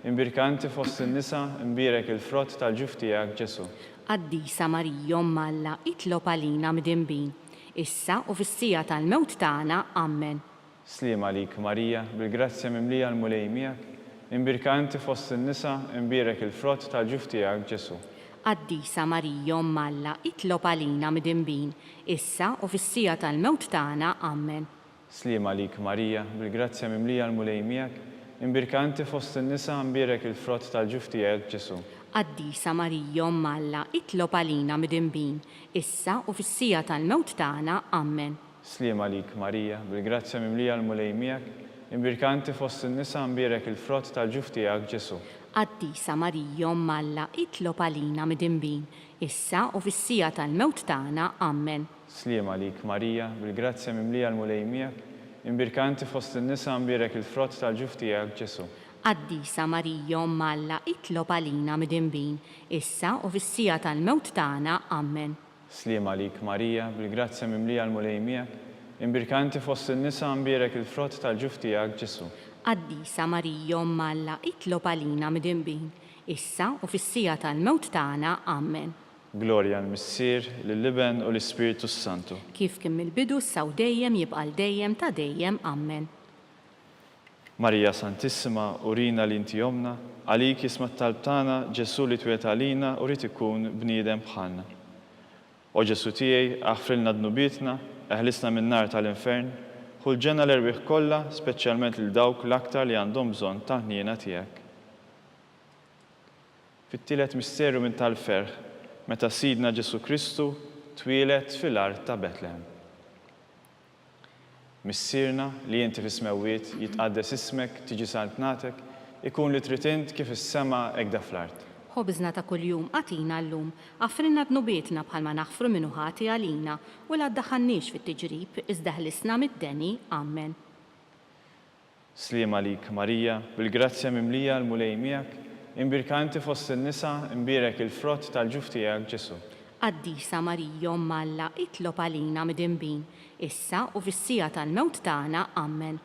imbierka inti fost in-nisa, imbierek il-frott tal-ġuf tiegħek, Ġesù. Qaddisa Marija Omm Alla, itlob għalina mdinbin, issa u fis-siegħa tal-mewt tagħna. Ammen. Sliem għalik Marija, bil-grazzja mimlija l-Mulej miegħek, imbierka inti fost in-nisa, imbierek il-frott tal-ġuf tiegħek Ġesù. Qaddisa Marija Omm Alla, itlob għalina mdinbin, issa u fis-siegħa tal-mewt tagħna. Ammen. Sliem għalik Marija, bil-grazzja mimlija l-Mulej miegħek, imbierka inti fost in-nisa, imbierek il-frott tal-ġuf tiegħek Ġesù. Qaddisa Marija Omm Alla, itlob għalina mdinbin, issa u fis-siegħa tal-mewt tagħna. Ammen. Sliem għalik Marija, bil-grazzja mimlija l-Mulej miegħek, imbierka inti fost in-nisa mbierek il-frott tal-ġuf tiegħek Ġesù. Qaddisa Marija Omm Alla itlob għalina midinbin, issa u fis-siegħa tal-mewt tagħna. Ammen. Sliem għalik Marija, bil-grazzja mimlija l-Mulej miegħek, imbierka inti fost in-nisa mbierek il-frott tal-ġuf tiegħek Ġesù. Qaddisa Marija Omm Alla itlob għalina midinbin, issa u fis-siegħa tal-mewt tagħna. Ammen. Sliem għalik Marija, bil-grazzja mimlija l-Mulej miegħek, imbierka inti fost in-nisa mbierek il-frott tal-ġuf tiegħek Ġesù. Qaddisa Marija Omm Alla itlob għalina midinbin, issa u fis-siegħa tal-mewt tagħna. Ammen. Glorja 'l Missier, lill-Iben u l-Ispirtu s-Santu. Kif kien mill-bidu issa u dejjem jibqa' għal dejjem ta' dejjem. Ammen. Marija Santissima, urina li inti Ommna, għalik jisma' t-talb tagħna, Ġesù li twieled għalina u ried ikun bniedem bħalna. O Ġesù tiegħi, aħfrilna dnubietna, eħlisna min-nar tal-infern, ħu l-ġenna l-erwieħ kollha, speċjalment lil dawk l-aktar li għandhom bżonn tal-ħniena tiegħek. Fit-tielet misteru minn tal-ferħ, meta Sidna Ġesù Kristu twieled fil-art ta' Betlehem. Missierna, li inti fis-smewwiet, jitqaddes ismek, tiġi saltnatek, ikun li trid int kif fis-sema hekk da fl-art. Ħobżna ta' kuljum agħtina llum. Aħfrilna dnubietna bħalma naħfru min hu ħati għalina, u la ddaħħalniex fit-tiġrib, iżda ħlisna mid-deni. Ammen. Sliem għalik, Marija, bil-grazzja mimlija l-Mulej miegħek, imbierka inti fost in-nisa, imbierek il-frott tal-ġuf tiegħek, Ġesù. Qaddisa Marija, Omm Alla, itlob għalina midinbin, issa u fis-siegħa tal-mewt tagħna. Ammen.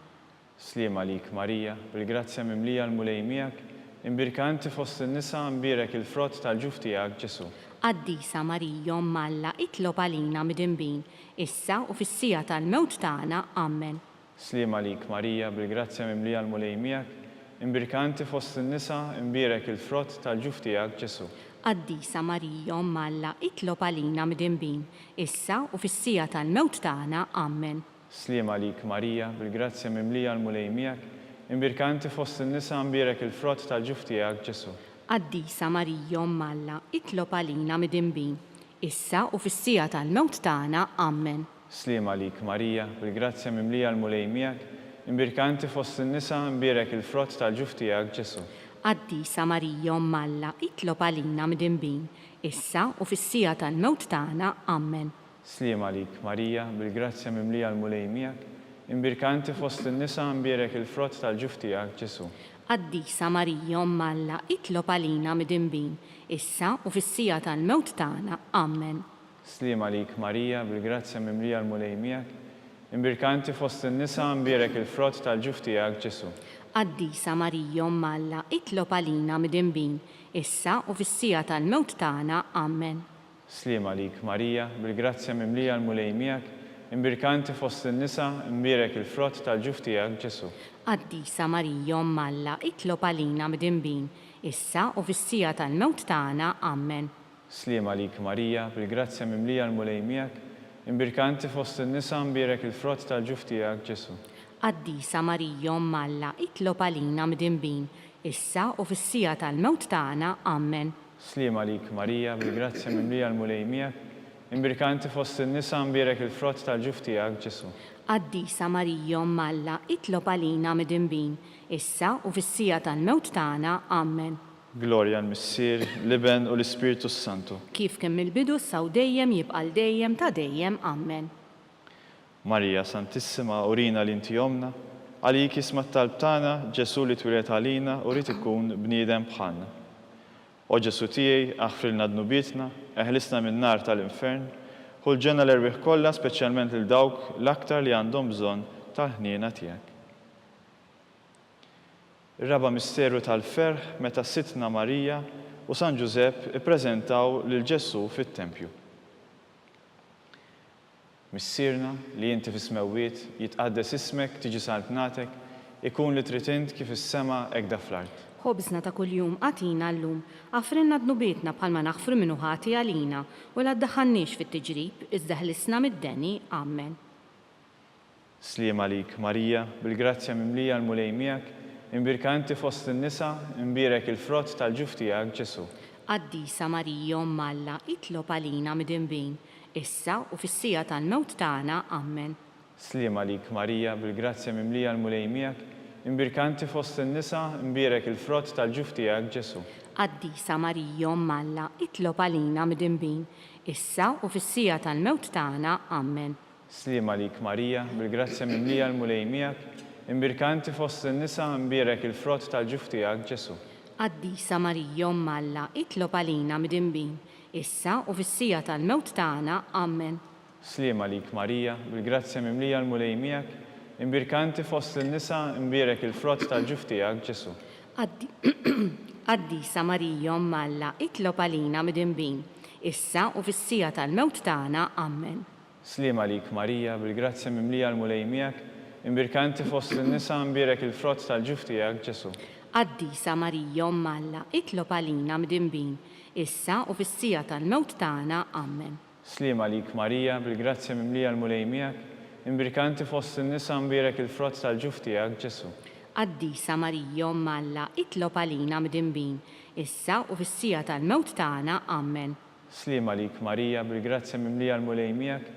Sliem għalik, Marija, bil-grazzja mimlija l-Mulej miegħek, imbierka inti fost in-nisa, imbierek il-frott tal-ġuf tiegħek, Ġesù. Qaddisa Marija, Omm Alla, itlob għalina midinbin, issa u fis-siegħa tal-mewt tagħna. Ammen. Sliem għalik, Marija, bil-grazzja mimlija l-Mulej miegħek, imbierka inti fost in-nisa, imbierek il-frott tal-ġuf tiegħek, Ġesù. Qaddisa Marija, Omm Alla, itlob għalina midinbin, issa u fis-siegħa tal-mewt tagħna. Ammen. Sliem għalik, Marija, bil-grazzja mimlija l-Mulej miegħek, imbierka inti fost in-nisa, imbierek il-frott tal-ġuf tiegħek, Ġesù. Qaddisa Marija, Omm Alla, itlob għalina midinbin, issa u fis-siegħa tal-mewt tagħna. Ammen. Sliem għalik, Marija, bil-grazzja mimlija l-Mulej miegħek, imbierka inti fost in-nisa, imbierek il-frott tal-ġuf tiegħek, Ġesù. Qaddisa Marija, Omm Alla, itlob għalina midinbin, issa u fis-siegħa tal-mewt tagħna. Ammen. Sliem għalik, Marija, bil-grazzja mimlija l-Mulej miegħek, imbierka inti fost in-nisa, imbierek il-frott tal-ġuf tiegħek, Ġesù. Qaddisa Marija, Omm Alla, itlob għalina midinbin, issa u fis-siegħa tal-mewt tagħna. Ammen. Sliem għalik, Marija, bil-grazzja mimlija l-Mulej miegħek, imbierka inti fost in-nisa, imbierek il-frott tal-ġuf tiegħek, Ġesù. Qaddisa Marija, Omm Alla, itlob għalina midinbin, issa u fis-siegħa tal-mewt tagħna. Ammen. Sliem għalik, Marija, bil-grazzja mimlija l-Mulej miegħek, imbierka inti fost in-nisa, imbierek il-frott tal-ġuf tiegħek, Ġesù. Qaddisa Marija, Omm Alla, itlob għalina midinbin, issa u fis-siegħa tal-mewt tagħna. Ammen. Sliem għalik, Marija, bil-grazzja mimlija l-Mulej miegħek, imbierka inti fost in-nisa, mbierek il-frott tal-ġuf tiegħek, Ġesù. Qaddisa Marija, Omm Alla, itlob għalina midinbin, issa u fis-siegħa tal-mewt tagħna. Ammen. Sliem għalik, Marija, bil-grazzja mimlija l-Mulej miegħek, imbierka inti fost in-nisa, mbierek il-frott tal-ġuf tiegħek, Ġesù. Qaddisa Marija, Omm Alla, itlob għalina midinbin, issa u fis-siegħa tal-mewt tagħna. Ammen. Glorja l-Missier, l-Iben u l-Ispirtu s-Santu. Kif kien mill-bidu issa u dejjem jibqa' għal dejjem ta' dejjem. Ammen. Marija Santissima urina li inti Ommna, għalik jisma' t-talb tagħna, Ġesù li twieled għalina u ried ikun bniedem bħalna. O Ġesù tiegħi, aħfrilna dnubietna, eħlisna min-nar tal-infern, ħu l-ġenna l-erwieħ kollha speċjalment lil dawk l-aktar li għandhom bżonn tal-ħniena tiegħek. Ir-raba' misteru tal-ferħ meta Sidtna Marija u San Ġużepp ippreżentaw lil Ġesù fit-tempju. Missierna, li inti fis-smewwiet, jitqaddes ismek, tiġi saltnatek, ikun li trid int kif fis-sema hekk da fl-art. Ħobżna ta' kuljum agħtina llum. Aħfrilna dnubietna bħalma naħfru min hu ħati għalina, u la ddaħħalniex fit-tiġrib, iżda ħlisna mid-deni. Ammen. Sliem għalik, Marija, bil-grazzja mimlija l-Mulej miegħek, imbierka inti fost in-nisa, imbierek il-frott tal-ġuf tiegħek, Ġesù. Qaddisa Marija, Omm Alla, itlob għalina midinbin, issa u fis-siegħa tal-mewt tagħna. Ammen. Sliem għalik, Marija, bil-grazzja mimlija l-Mulej miegħek, imbierka inti fost in-nisa, imbierek il-frott tal-ġuf tiegħek, Ġesù. Qaddisa Marija, Omm Alla, itlob għalina midinbin, issa u fis-siegħa tal-mewt tagħna. Ammen. Sliem għalik Marija, bil-grazzja mimlija l-Mulej miegħek, imbierka inti fost in-nisa, imbierek il-frott tal-ġuf tiegħek, Ġesù. Qaddisa Marija, Omm Alla, itlob għalina midinbin, issa u fis-siegħa tal-mewt tagħna. Ammen. Sliem għalik Marija, bil-grazzja mimlija l-Mulej miegħek, imbierka inti fost in-nisa, imbierek il-frott tal-ġuf tiegħek, Ġesù. Qaddisa Marija, Omm Alla, itlob għalina midinbin, issa u fis-siegħa tal-mewt tagħna. Ammen. Sliem għalik Marija, bil-grazzja mimlija l-Mulej miegħek, imbierka inti fost in-nisa, imbierek il-frott tal-ġuf tiegħek, Ġesù. Qaddisa Marija, Omm Alla, itlob għalina mdinbin, issa u fis-siegħa tal-mewt tagħna. Ammen. Sliem għalik Marija, bil-grazzja mimlija l-Mulej miegħek, imbierka inti fost in-nisa, imbierek il-frott tal-ġuf tiegħek, Ġesù. Qaddisa Marija, Omm Alla, itlob għalina mdinbin, issa u fis-siegħa tal-mewt tagħna. Ammen. Sliem għalik Marija, bil-grazzja mimlija l-Mulej miegħek,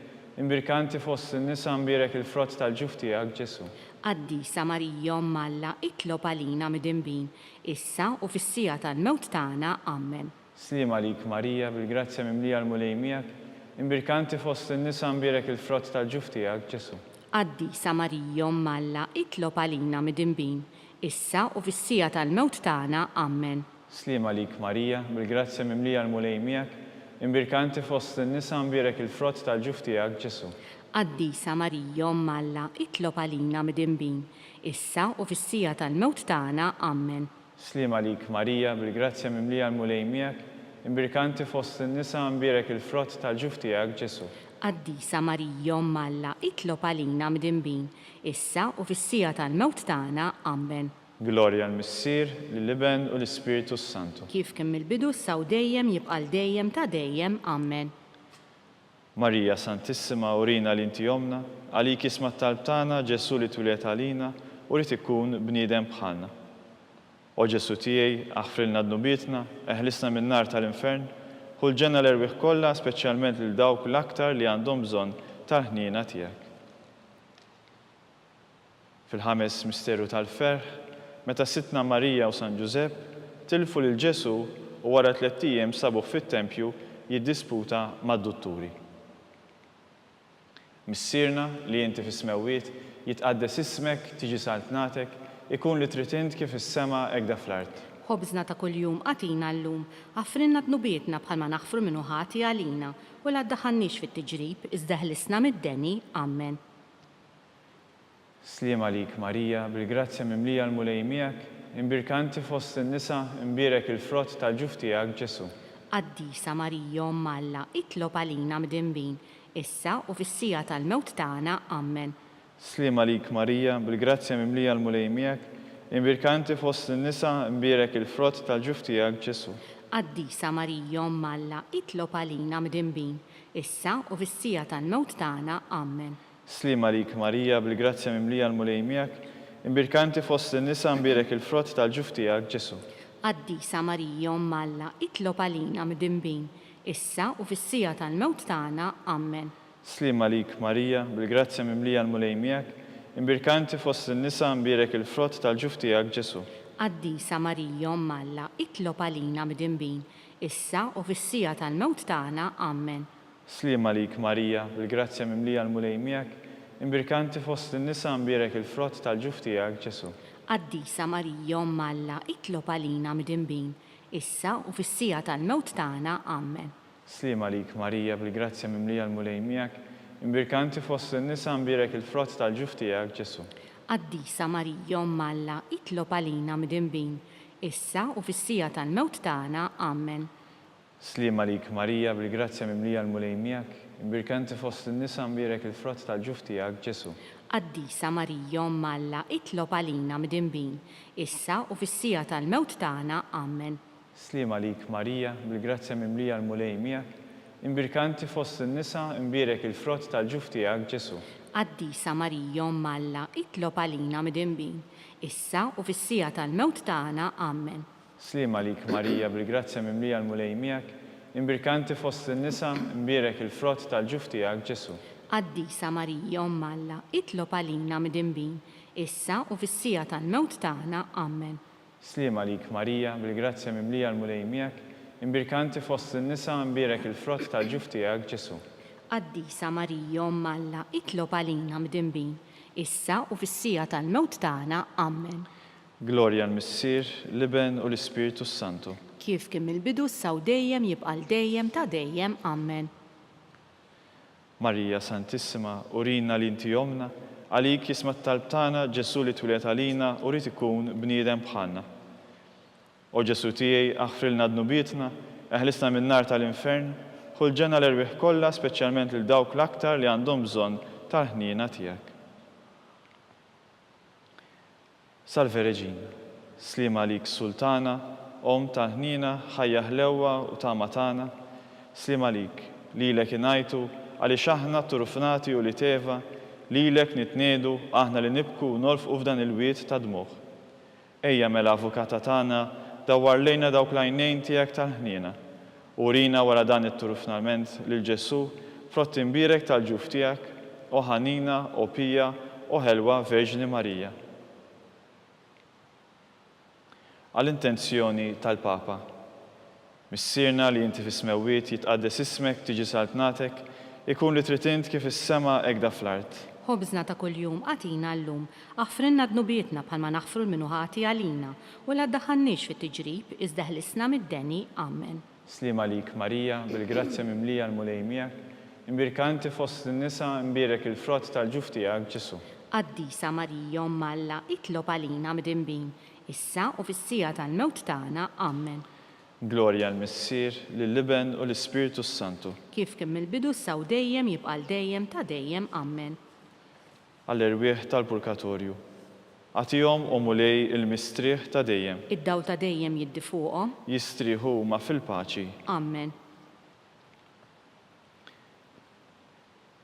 imbierka inti fost in-nisa mbierek il-frott tal-ġuf tiegħek Ġesù. Qaddisa Marija Omm Alla itlob għalina midinbin, issa u fis-siegħa tal-mewt tagħna. Ammen. Sliem għalik Marija, bil-grazzja mimlija l-Mulej miegħek, imbierka inti fost in-nisa mbierek il-frott tal-ġuf tiegħek Ġesù. Qaddisa Marija Omm Alla itlob għalina midinbin, issa u fis-siegħa tal-mewt tagħna. Ammen. Sliem għalik Marija, bil-grazzja mimlija l-Mulej miegħek, imbierka inti fost in-nisa mbierek il-frott tal-ġuf tiegħek Ġesù. Qaddisa Marija Omm Alla itlob għalina midinbin, issa u fis-siegħa tal-mewt tagħna. Ammen. Sliem għalik Marija, bil-grazzja mimlija l-Mulej miegħek, imbierka inti fost in-nisa mbierek il-frott tal-ġuf tiegħek Ġesù. Qaddisa Marija Omm Alla itlob għalina midinbin, issa u fis-siegħa tal-mewt tagħna. Ammen. Glorja l-Missier, lill-Iben u l-Ispirtu s-Santu. Kif kien mill-bidu issa u dejjem jibqa' għal dejjem ta' dejjem. Ammen. Marija Santissima urina li inti Ommna, għalik jisma' t-talb tagħna Ġesù li twieled għalina u ried ikun bniedem bħalna. O Ġesù tiegħi, aħfrilna dnubietna, eħlisna min-nar tal-infern, ħu l-ġenna l-erwieħ kollha speċjalment lil dawk l-aktar li għandhom bżonn tal-ħniena tiegħek. Fil-ħames misteru tal-ferħ, meta Sidtna Marija u San Ġużepp tilfu lil Ġesù u wara tlett ijiem sabuh fit-tempju jiddisputa mad-dutturi. Missierna, li inti fis-smewwiet, jitqaddes ismek, tiġi saltnatek, ikun li trid int kif fis-sema hekk da fl-art. Ħobżna ta' kuljum agħtina llum. Aħfrilna dnubietna bħalma naħfru min hu ħati għalina, u la ddaħħalniex fit-tiġrib, iżda eħlisna mid-deni. Ammen. Sliem għalik Marija, bil-grazzja mimlija l-Mulej miegħek, imbierka inti fost in-nisa, imbierek il-frott tal-ġuf tiegħek Ġesù. Qaddisa Marija Omm Alla, itlob għalina mdinbin, issa u fis-siegħa tal-mewt tagħna. Ammen. Sliem għalik Marija, bil-grazzja mimlija l-Mulej miegħek, imbierka inti fost in-nisa, imbierek il-frott tal-ġuf tiegħek Ġesù. Qaddisa Marija Omm Alla, itlob għalina mdinbin, issa u fis-siegħa tal-mewt tagħna. Ammen. Sliem għalik Marija, bil-grazzja mimlija l-Mulej miegħek, imbierka inti fost in-nisa mbierek il-frott tal-ġuf tiegħek Ġesù. Qaddisa Marija Omm Alla, itlob għalina mdinbin, issa u fis-siegħa tal-mewt tagħna. Ammen. Sliem għalik Marija, bil-grazzja mimlija l-Mulej miegħek, imbierka inti fost in-nisa mbierek il-frott tal-ġuf tiegħek Ġesù. Qaddisa Marija Omm Alla, itlob għalina mdinbin, issa u fis-siegħa tal-mewt tagħna. Ammen. Sliem għalik Marija, bil-grazzja mimlija l-Mulej miegħek, imbierka inti fost in-nisa mbierek il-frott tal-ġuf tiegħek Ġesù. Qaddisa Marija Omm Alla itlob għalina mdinbin, issa u fis-siegħa tal-mewt tagħna. Ammen. Sliem għalik Marija, bil-grazzja mimlija l-Mulej miegħek, imbierka inti fost in-nisa mbierek il-frott tal-ġuf tiegħek Ġesù. Qaddisa Marija Omm Alla itlob għalina mdinbin, issa u fis-siegħa tal-mewt tagħna. Ammen. Sliem għalik Marija, bil-grazzja mimlija l-Mulej miegħek, imbierka inti fost in-nisa mbierek il-frott tal-ġuf tiegħek, Ġesù. Qaddisa Marija Omm Alla itlob għalina mdinbin, issa u fis-siegħa tal-mewt tagħna. Ammen. Sliem għalik Marija, bil-grazzja mimlija l-Mulej miegħek, imbierka inti fost in-nisa mbierek il-frott tal-ġuf tiegħek, Ġesù. Qaddisa Marija Omm Alla itlob għalina mdinbin, issa u fis-siegħa tal-mewt tagħna. Ammen. Sliem għalik Marija bil-grazzja mimlija l-Mulej miegħek, imbierka inti fost in-nisa, imbierek il-frott tal-ġuf tiegħek Ġesù. Qaddisa Marija Omm Alla, itlob għalina midinbin, issa u fis-siegħa tal-mewt tagħna. Ammen. Sliem għalik Marija, bil-grazzja mimlija l-Mulej miegħek, imbierka inti fost in-nisa, imbierek il-frott tal-ġuf tiegħek Ġesù. Qaddisa Marija Omm Alla, itlob għalina midinbin, issa u fis-siegħa tal-mewt tagħna. Ammen. Glorja l-Missier, l-Iben u l-Ispirtu s-Santu. Kif kien mill-bidu issa u dejjem jibqa' għal dejjem ta' dejjem. Ammen. Marija Santissima, urina li inti Ommna, għalik jisma' t-talb tagħna Ġesù li twieled għalina u ried ikun bniedem bħalna. O Ġesù tiegħi, aħfrilna dnubietna, eħlisna min-nar tal-infern, ħu l-ġenna l-erwieħ kollha speċjalment lil dawk l-aktar li għandhom bżonn tal-ħniena tiegħek. Salve Regina. Sliem għalik Sultana, Omm tal-ħniena, ħajja ħlewwa u tama tagħna. Sliem għalik, lilek ingħajtu, għaliex aħna tturufnati ulied Eva, lilek nitniegħdu, aħna li nibku u nolfqu f'dan il-wied ta' dmugħ. Ejja mela Avukata tagħna, dawwar lejna dawk l-għajnejn tiegħek tal-ħniena. U urina wara dan it-turufnalment lil Ġesù, frott imbierek tal-ġuf tiegħek, o ħanina, o pija, o ħelwa Verġni Marija. Għall-intenzjoni tal-Papa. Missierna li inti fis-smewwiet, jitqaddes ismek, tiġi saltnatek, ikun li trid int kif fis-sema hekk da fl-art. Ħobżna ta' kuljum agħtina llum. Aħfrilna dnubietna bħalma naħfru 'l min hu ħati għalina. U la ddaħħalniex fit-tiġrib, iżda eħlisna mid-deni. Amen. Sliem għalik Marija, bil-grazzja mimlija l-Mulej miegħek, imbierka inti fost in-nisa, imbierek il-frott tal-ġuf tiegħek, Ġesù. Qaddisa Marija Omm Alla, itlob għalina midinbin, issa u fis-siegħa tal-mewt tagħna. Amen. Glorja 'l Missier, lill-Iben u l-Ispirtu s-Santu. Kif kien mill-bidu issa u dejjem jibqa' għal dejjem ta' dejjem. Amen. Għall-erwieħ tal-purgatorju. Agħtihom, o Mulej, il-mistrieħ ta' dejjem. Id-dawl ta' dejjem jiddi fuqhom. Jistrieħu huma fil-paċi. Amen.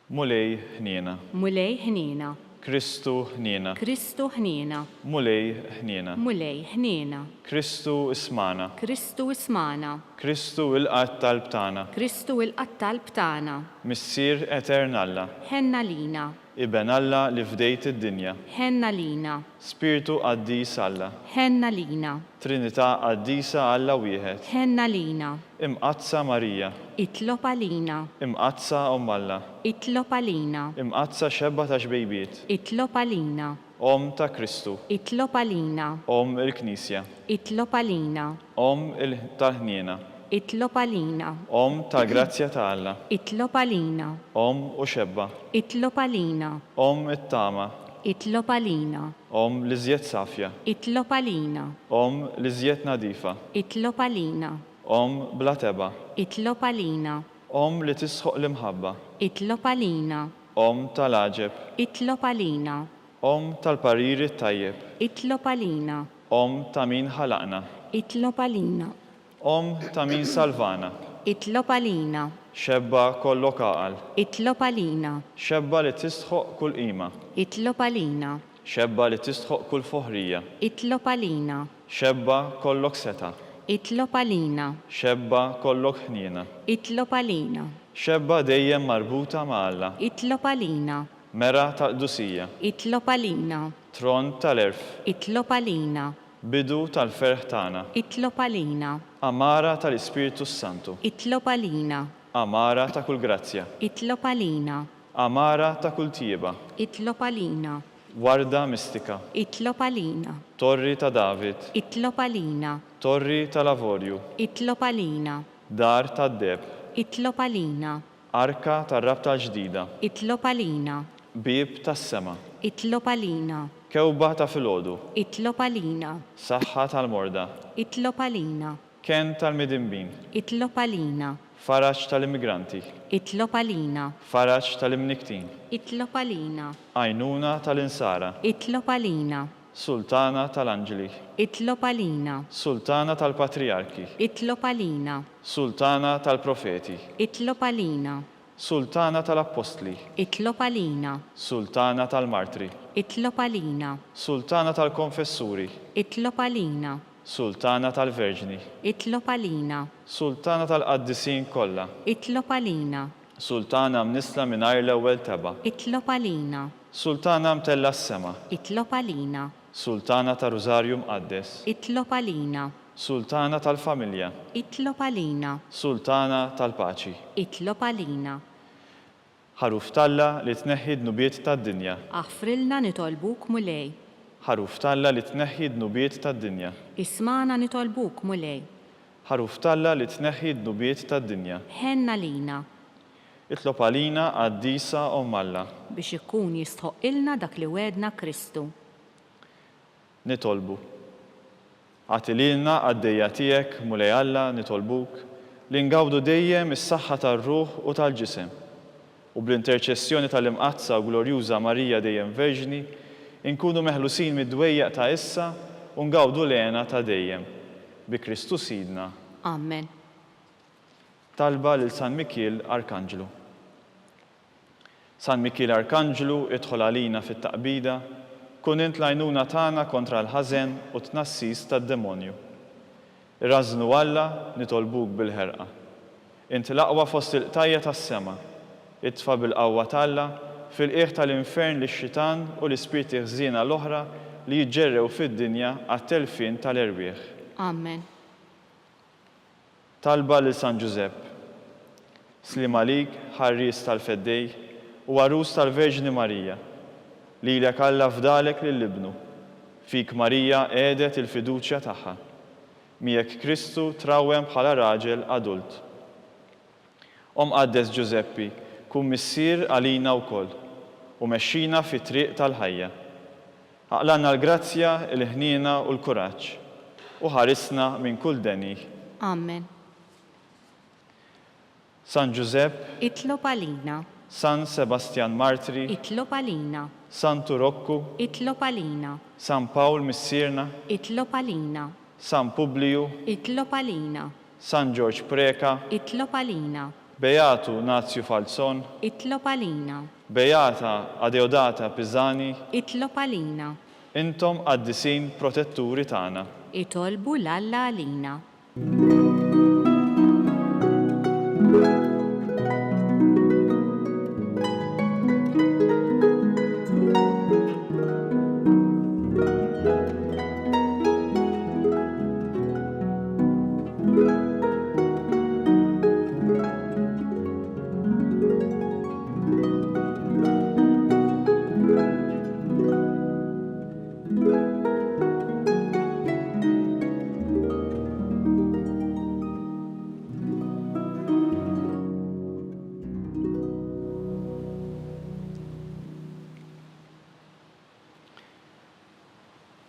Mulej, ħniena. Mulej, ħniena. Kristu, ħniena. Kristu, ħniena. Mulej, ħniena. Mulej, ħniena. Kristu, ismagħna. Kristu, ismagħna. Kristu, ilqa' t-talb tagħna. Kristu, ilqa' t-talb tagħna. Missier etern Alla. Ħenn għalina. Iben Alla li fdejt id-dinja. Ħenn għalina. Spirtu qaddis Alla. Ħenn għalina. Trinità qaddisa Alla wieħed. Ħenn għalina. Imqaddsa Marija. Itlob għalina. Imqaddsa Omm Alla. Itlob għalina. Imqaddsa xebba ta' xbejbiet. Itlob għalina. Omm ta' Kristu. Itlob għalina. Omm il-Knisja. Itlob għalina. Omm il tal-ħniena. Itlob għalina. Omm tal-grazzja ta' Alla. Itlob għalina. Omm u xebba. Itlob għalina. Omm it-tama. Itlob għalina. Omm l-iżjed safja. Itlob għalina. Omm l-iżjed nadifa. Itlob għalina. Omm bla tebgħa. Itlob għalina. Omm li tisħoq l-imħabba. Itlob għalina. Omm tal-għaġeb. Itlob għalina. Omm tal-pariri t-tajjeb. Itlob għalina. Omm ta' min ħalaqna. Itlob għalina. Omm ta' min salvana. Itlob għalina. Xebba kollok għaqal. Itlob għalina. Xebba li tistħoqq kull qima. Itlob għalina. Xebba li tistħoqq kull foħrija. Itlob għalina. Xebba kollok setgħa. Itlob għalina. Xebba kollok ħniena. Itlob għalina. Xebba dejjem marbuta ma' Alla. Itlob għalina. Mera tal-qdusija. Itlob għalina. Tron tal-għerf. Itlob għalina. Bidu tal-ferħ tagħna. Itlob għalina. Għamara tal-Ispirtu s-Santu. Itlob għalina. Għamara ta' kull grazzja. Itlob għalina. Għamara ta' kull tjieba. Itlob għalina. Warda mistika. Itlob għalina. Torri ta' David. Itlob għalina. Torri tal-avorju. Itlob għalina. Dar tad-deheb. Itlob għalina. Arka tar-Rabta l-Ġdida. Itlob għalina. Bieb tas-sema. Itlob għalina. Kewba ta' filgħodu. Itlob għalina. Saħħa tal-morda. Itlob għalina. Kenn tal-midinbin. Itlob għalina. Faraġ tal-immigranti. Itlob għalina. Faraġ tal-imnikktin. Itlob għalina. Għajnuna tal-insara. Itlob għalina. Sultana tal-anġli. Itlob għalina. Sultana tal-patrijarki. Itlob għalina. Sultana tal-profeti. Itlob għalina. Sultana tal-appostli. Itlob għalina. Sultana tal-martri. Itlob għalina. Sultana tal-konfessuri. Itlob għalina. Sultana tal-verġni. Itlob għalina. Sultana tal-qaddisin kollha. Itlob għalina. Sultana mnissla mingħajr l-ewwel tebgħa. Itlob għalina. Sultana mtellgħa s-sema. Itlob għalina. Sultana ta' Rużarju Mqaddes. Itlob għalina. Sultana tal-familja. Itlob għalina. Sultana tal-paċi. Itlob għalina. Ħaruf t'Alla li tneħħi d-dnubiet tad-dinja. Aħfrilna nitolbuk Mulej. Ħaruf t'Alla li tneħħi d-dnubiet tad-dinja. Ismagħna nitolbuk Mulej. Ħaruf t'Alla li tneħħi d-dnubiet tad-dinja. Ħenn għalina. Itlob għalina qaddisa Omm Alla. Biex ikun jistħoqqilna dak li wegħdna Kristu. Nitolbu. Agħti lilna, qaddejja tiegħek, Mulej Alla, nitolbuk, li ngawdu dejjem is-saħħa tar-ruħ u tal-ġisem, u bl-interċessjoni tal-Imqaddsa u Glorjuża Marija dejjem Verġni, inkunu meħlusin mid-dwejjaq ta' issa u ngawdu l-hena ta' dejjem. Bi Kristu Sidna. Amen. Talba lil San Mikiel Arkanġlu. San Mikiel Arkanġlu, idħol għalina fit-taqbida, kun int l-għajnuna tagħna kontra l-ħażen u t-tnassis tad-demonju. Irażżnu Alla, nitolbuk bil-ħerqa. Int l-aqwa fost il-qtajja' tas-sema. Itfa' bil-qawwa t'Alla fil-qiegħ tal-infern lix-xitan u l-ispirti ħżiena l-oħra li jiġġerrew fid-dinja għat-telfien tal-erwieħ. Amen. Talba lil San Ġużepp. Sliem għalik, ħarries tal-Feddej u għarus tal-Verġni Marija. Lilek Alla fdalek lil Ibnu. Fik Marija qiegħdet il-fiduċja tagħha. Miegħek Kristu trawwem bħala raġel adult. O Mqaddes Ġużeppi, kun missier għalina wkoll, u mexxina fit-triq tal-ħajja. Aqlgħalna l-grazzja, il-ħniena u l-kuraġġ, u ħarisna minn kull deni. Amen. San Ġużepp. Itlob għalina. San Sebastjan Martri. Itlob għalina. Santu Rokku. Itlob għalina. San Pawl Missierna. Itlob għalina. San Publiju. Itlob għalina. San Ġorġ Preca. Itlob għalina. Beatu Nazju Falzon. Itlob għalina. Beata Adeodata Pisani. Itlob għalina. Intom qaddisin protetturi tagħna. Itolbu 'l Alla għalina.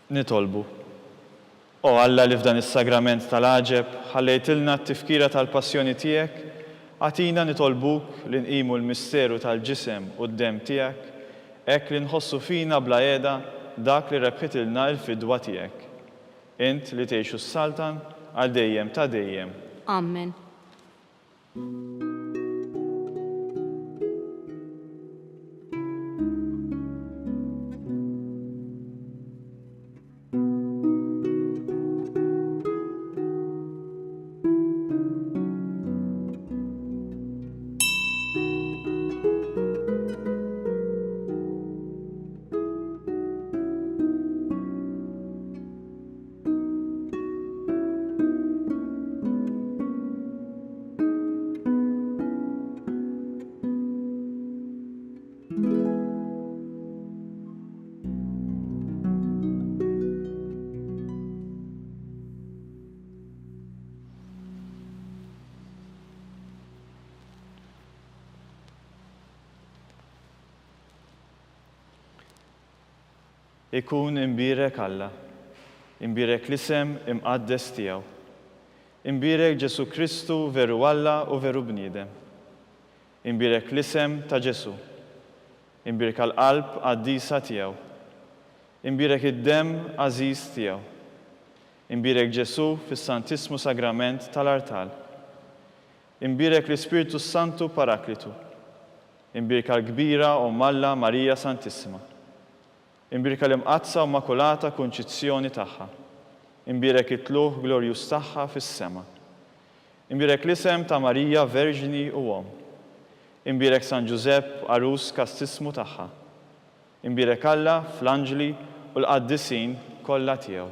Nitolbu. O Alla li f'dan is-sagrament tal-għaġeb ħallejtilna t-tifkira tal-passjoni tiegħek, agħtina nitolbuk li nqimu l-misteru tal-ġisem u d-demm tiegħek hekk li nħossu fina bla qiegħda dak li rebħitilna l-fidwa tiegħek. Int li tgħix u ssaltan għal dejjem ta' dejjem. Amen. Ikun imbierek Alla, imbierek l-isem imqaddes tiegħu. Imbierek Ġesù Kristu veru Alla u veru bniedem. Imbierek l-isem ta' Ġesù. Imbierka l-qalb qaddisa tiegħu. Imbierek id-demm għażiż tiegħu. Imbierek Ġesù fis-Santissmu Sagrament tal-artal. Imbierek l-Ispirtu s-Santu Paraklitu. Imbierka l-kbira Omm Alla Marija Santissima. Imbierka l-Imqaddsa u Mmakulata Kunċizzjoni tagħha. Imbierek it-tlugħ glorjuż tagħha fis-sema. Imbierek l-isem ta' Marija Verġni u Omm. Imbierek San Ġużepp għarus kastissmu tagħha. Imbierek Alla fl-anġli u l-qaddisin kollha tiegħu.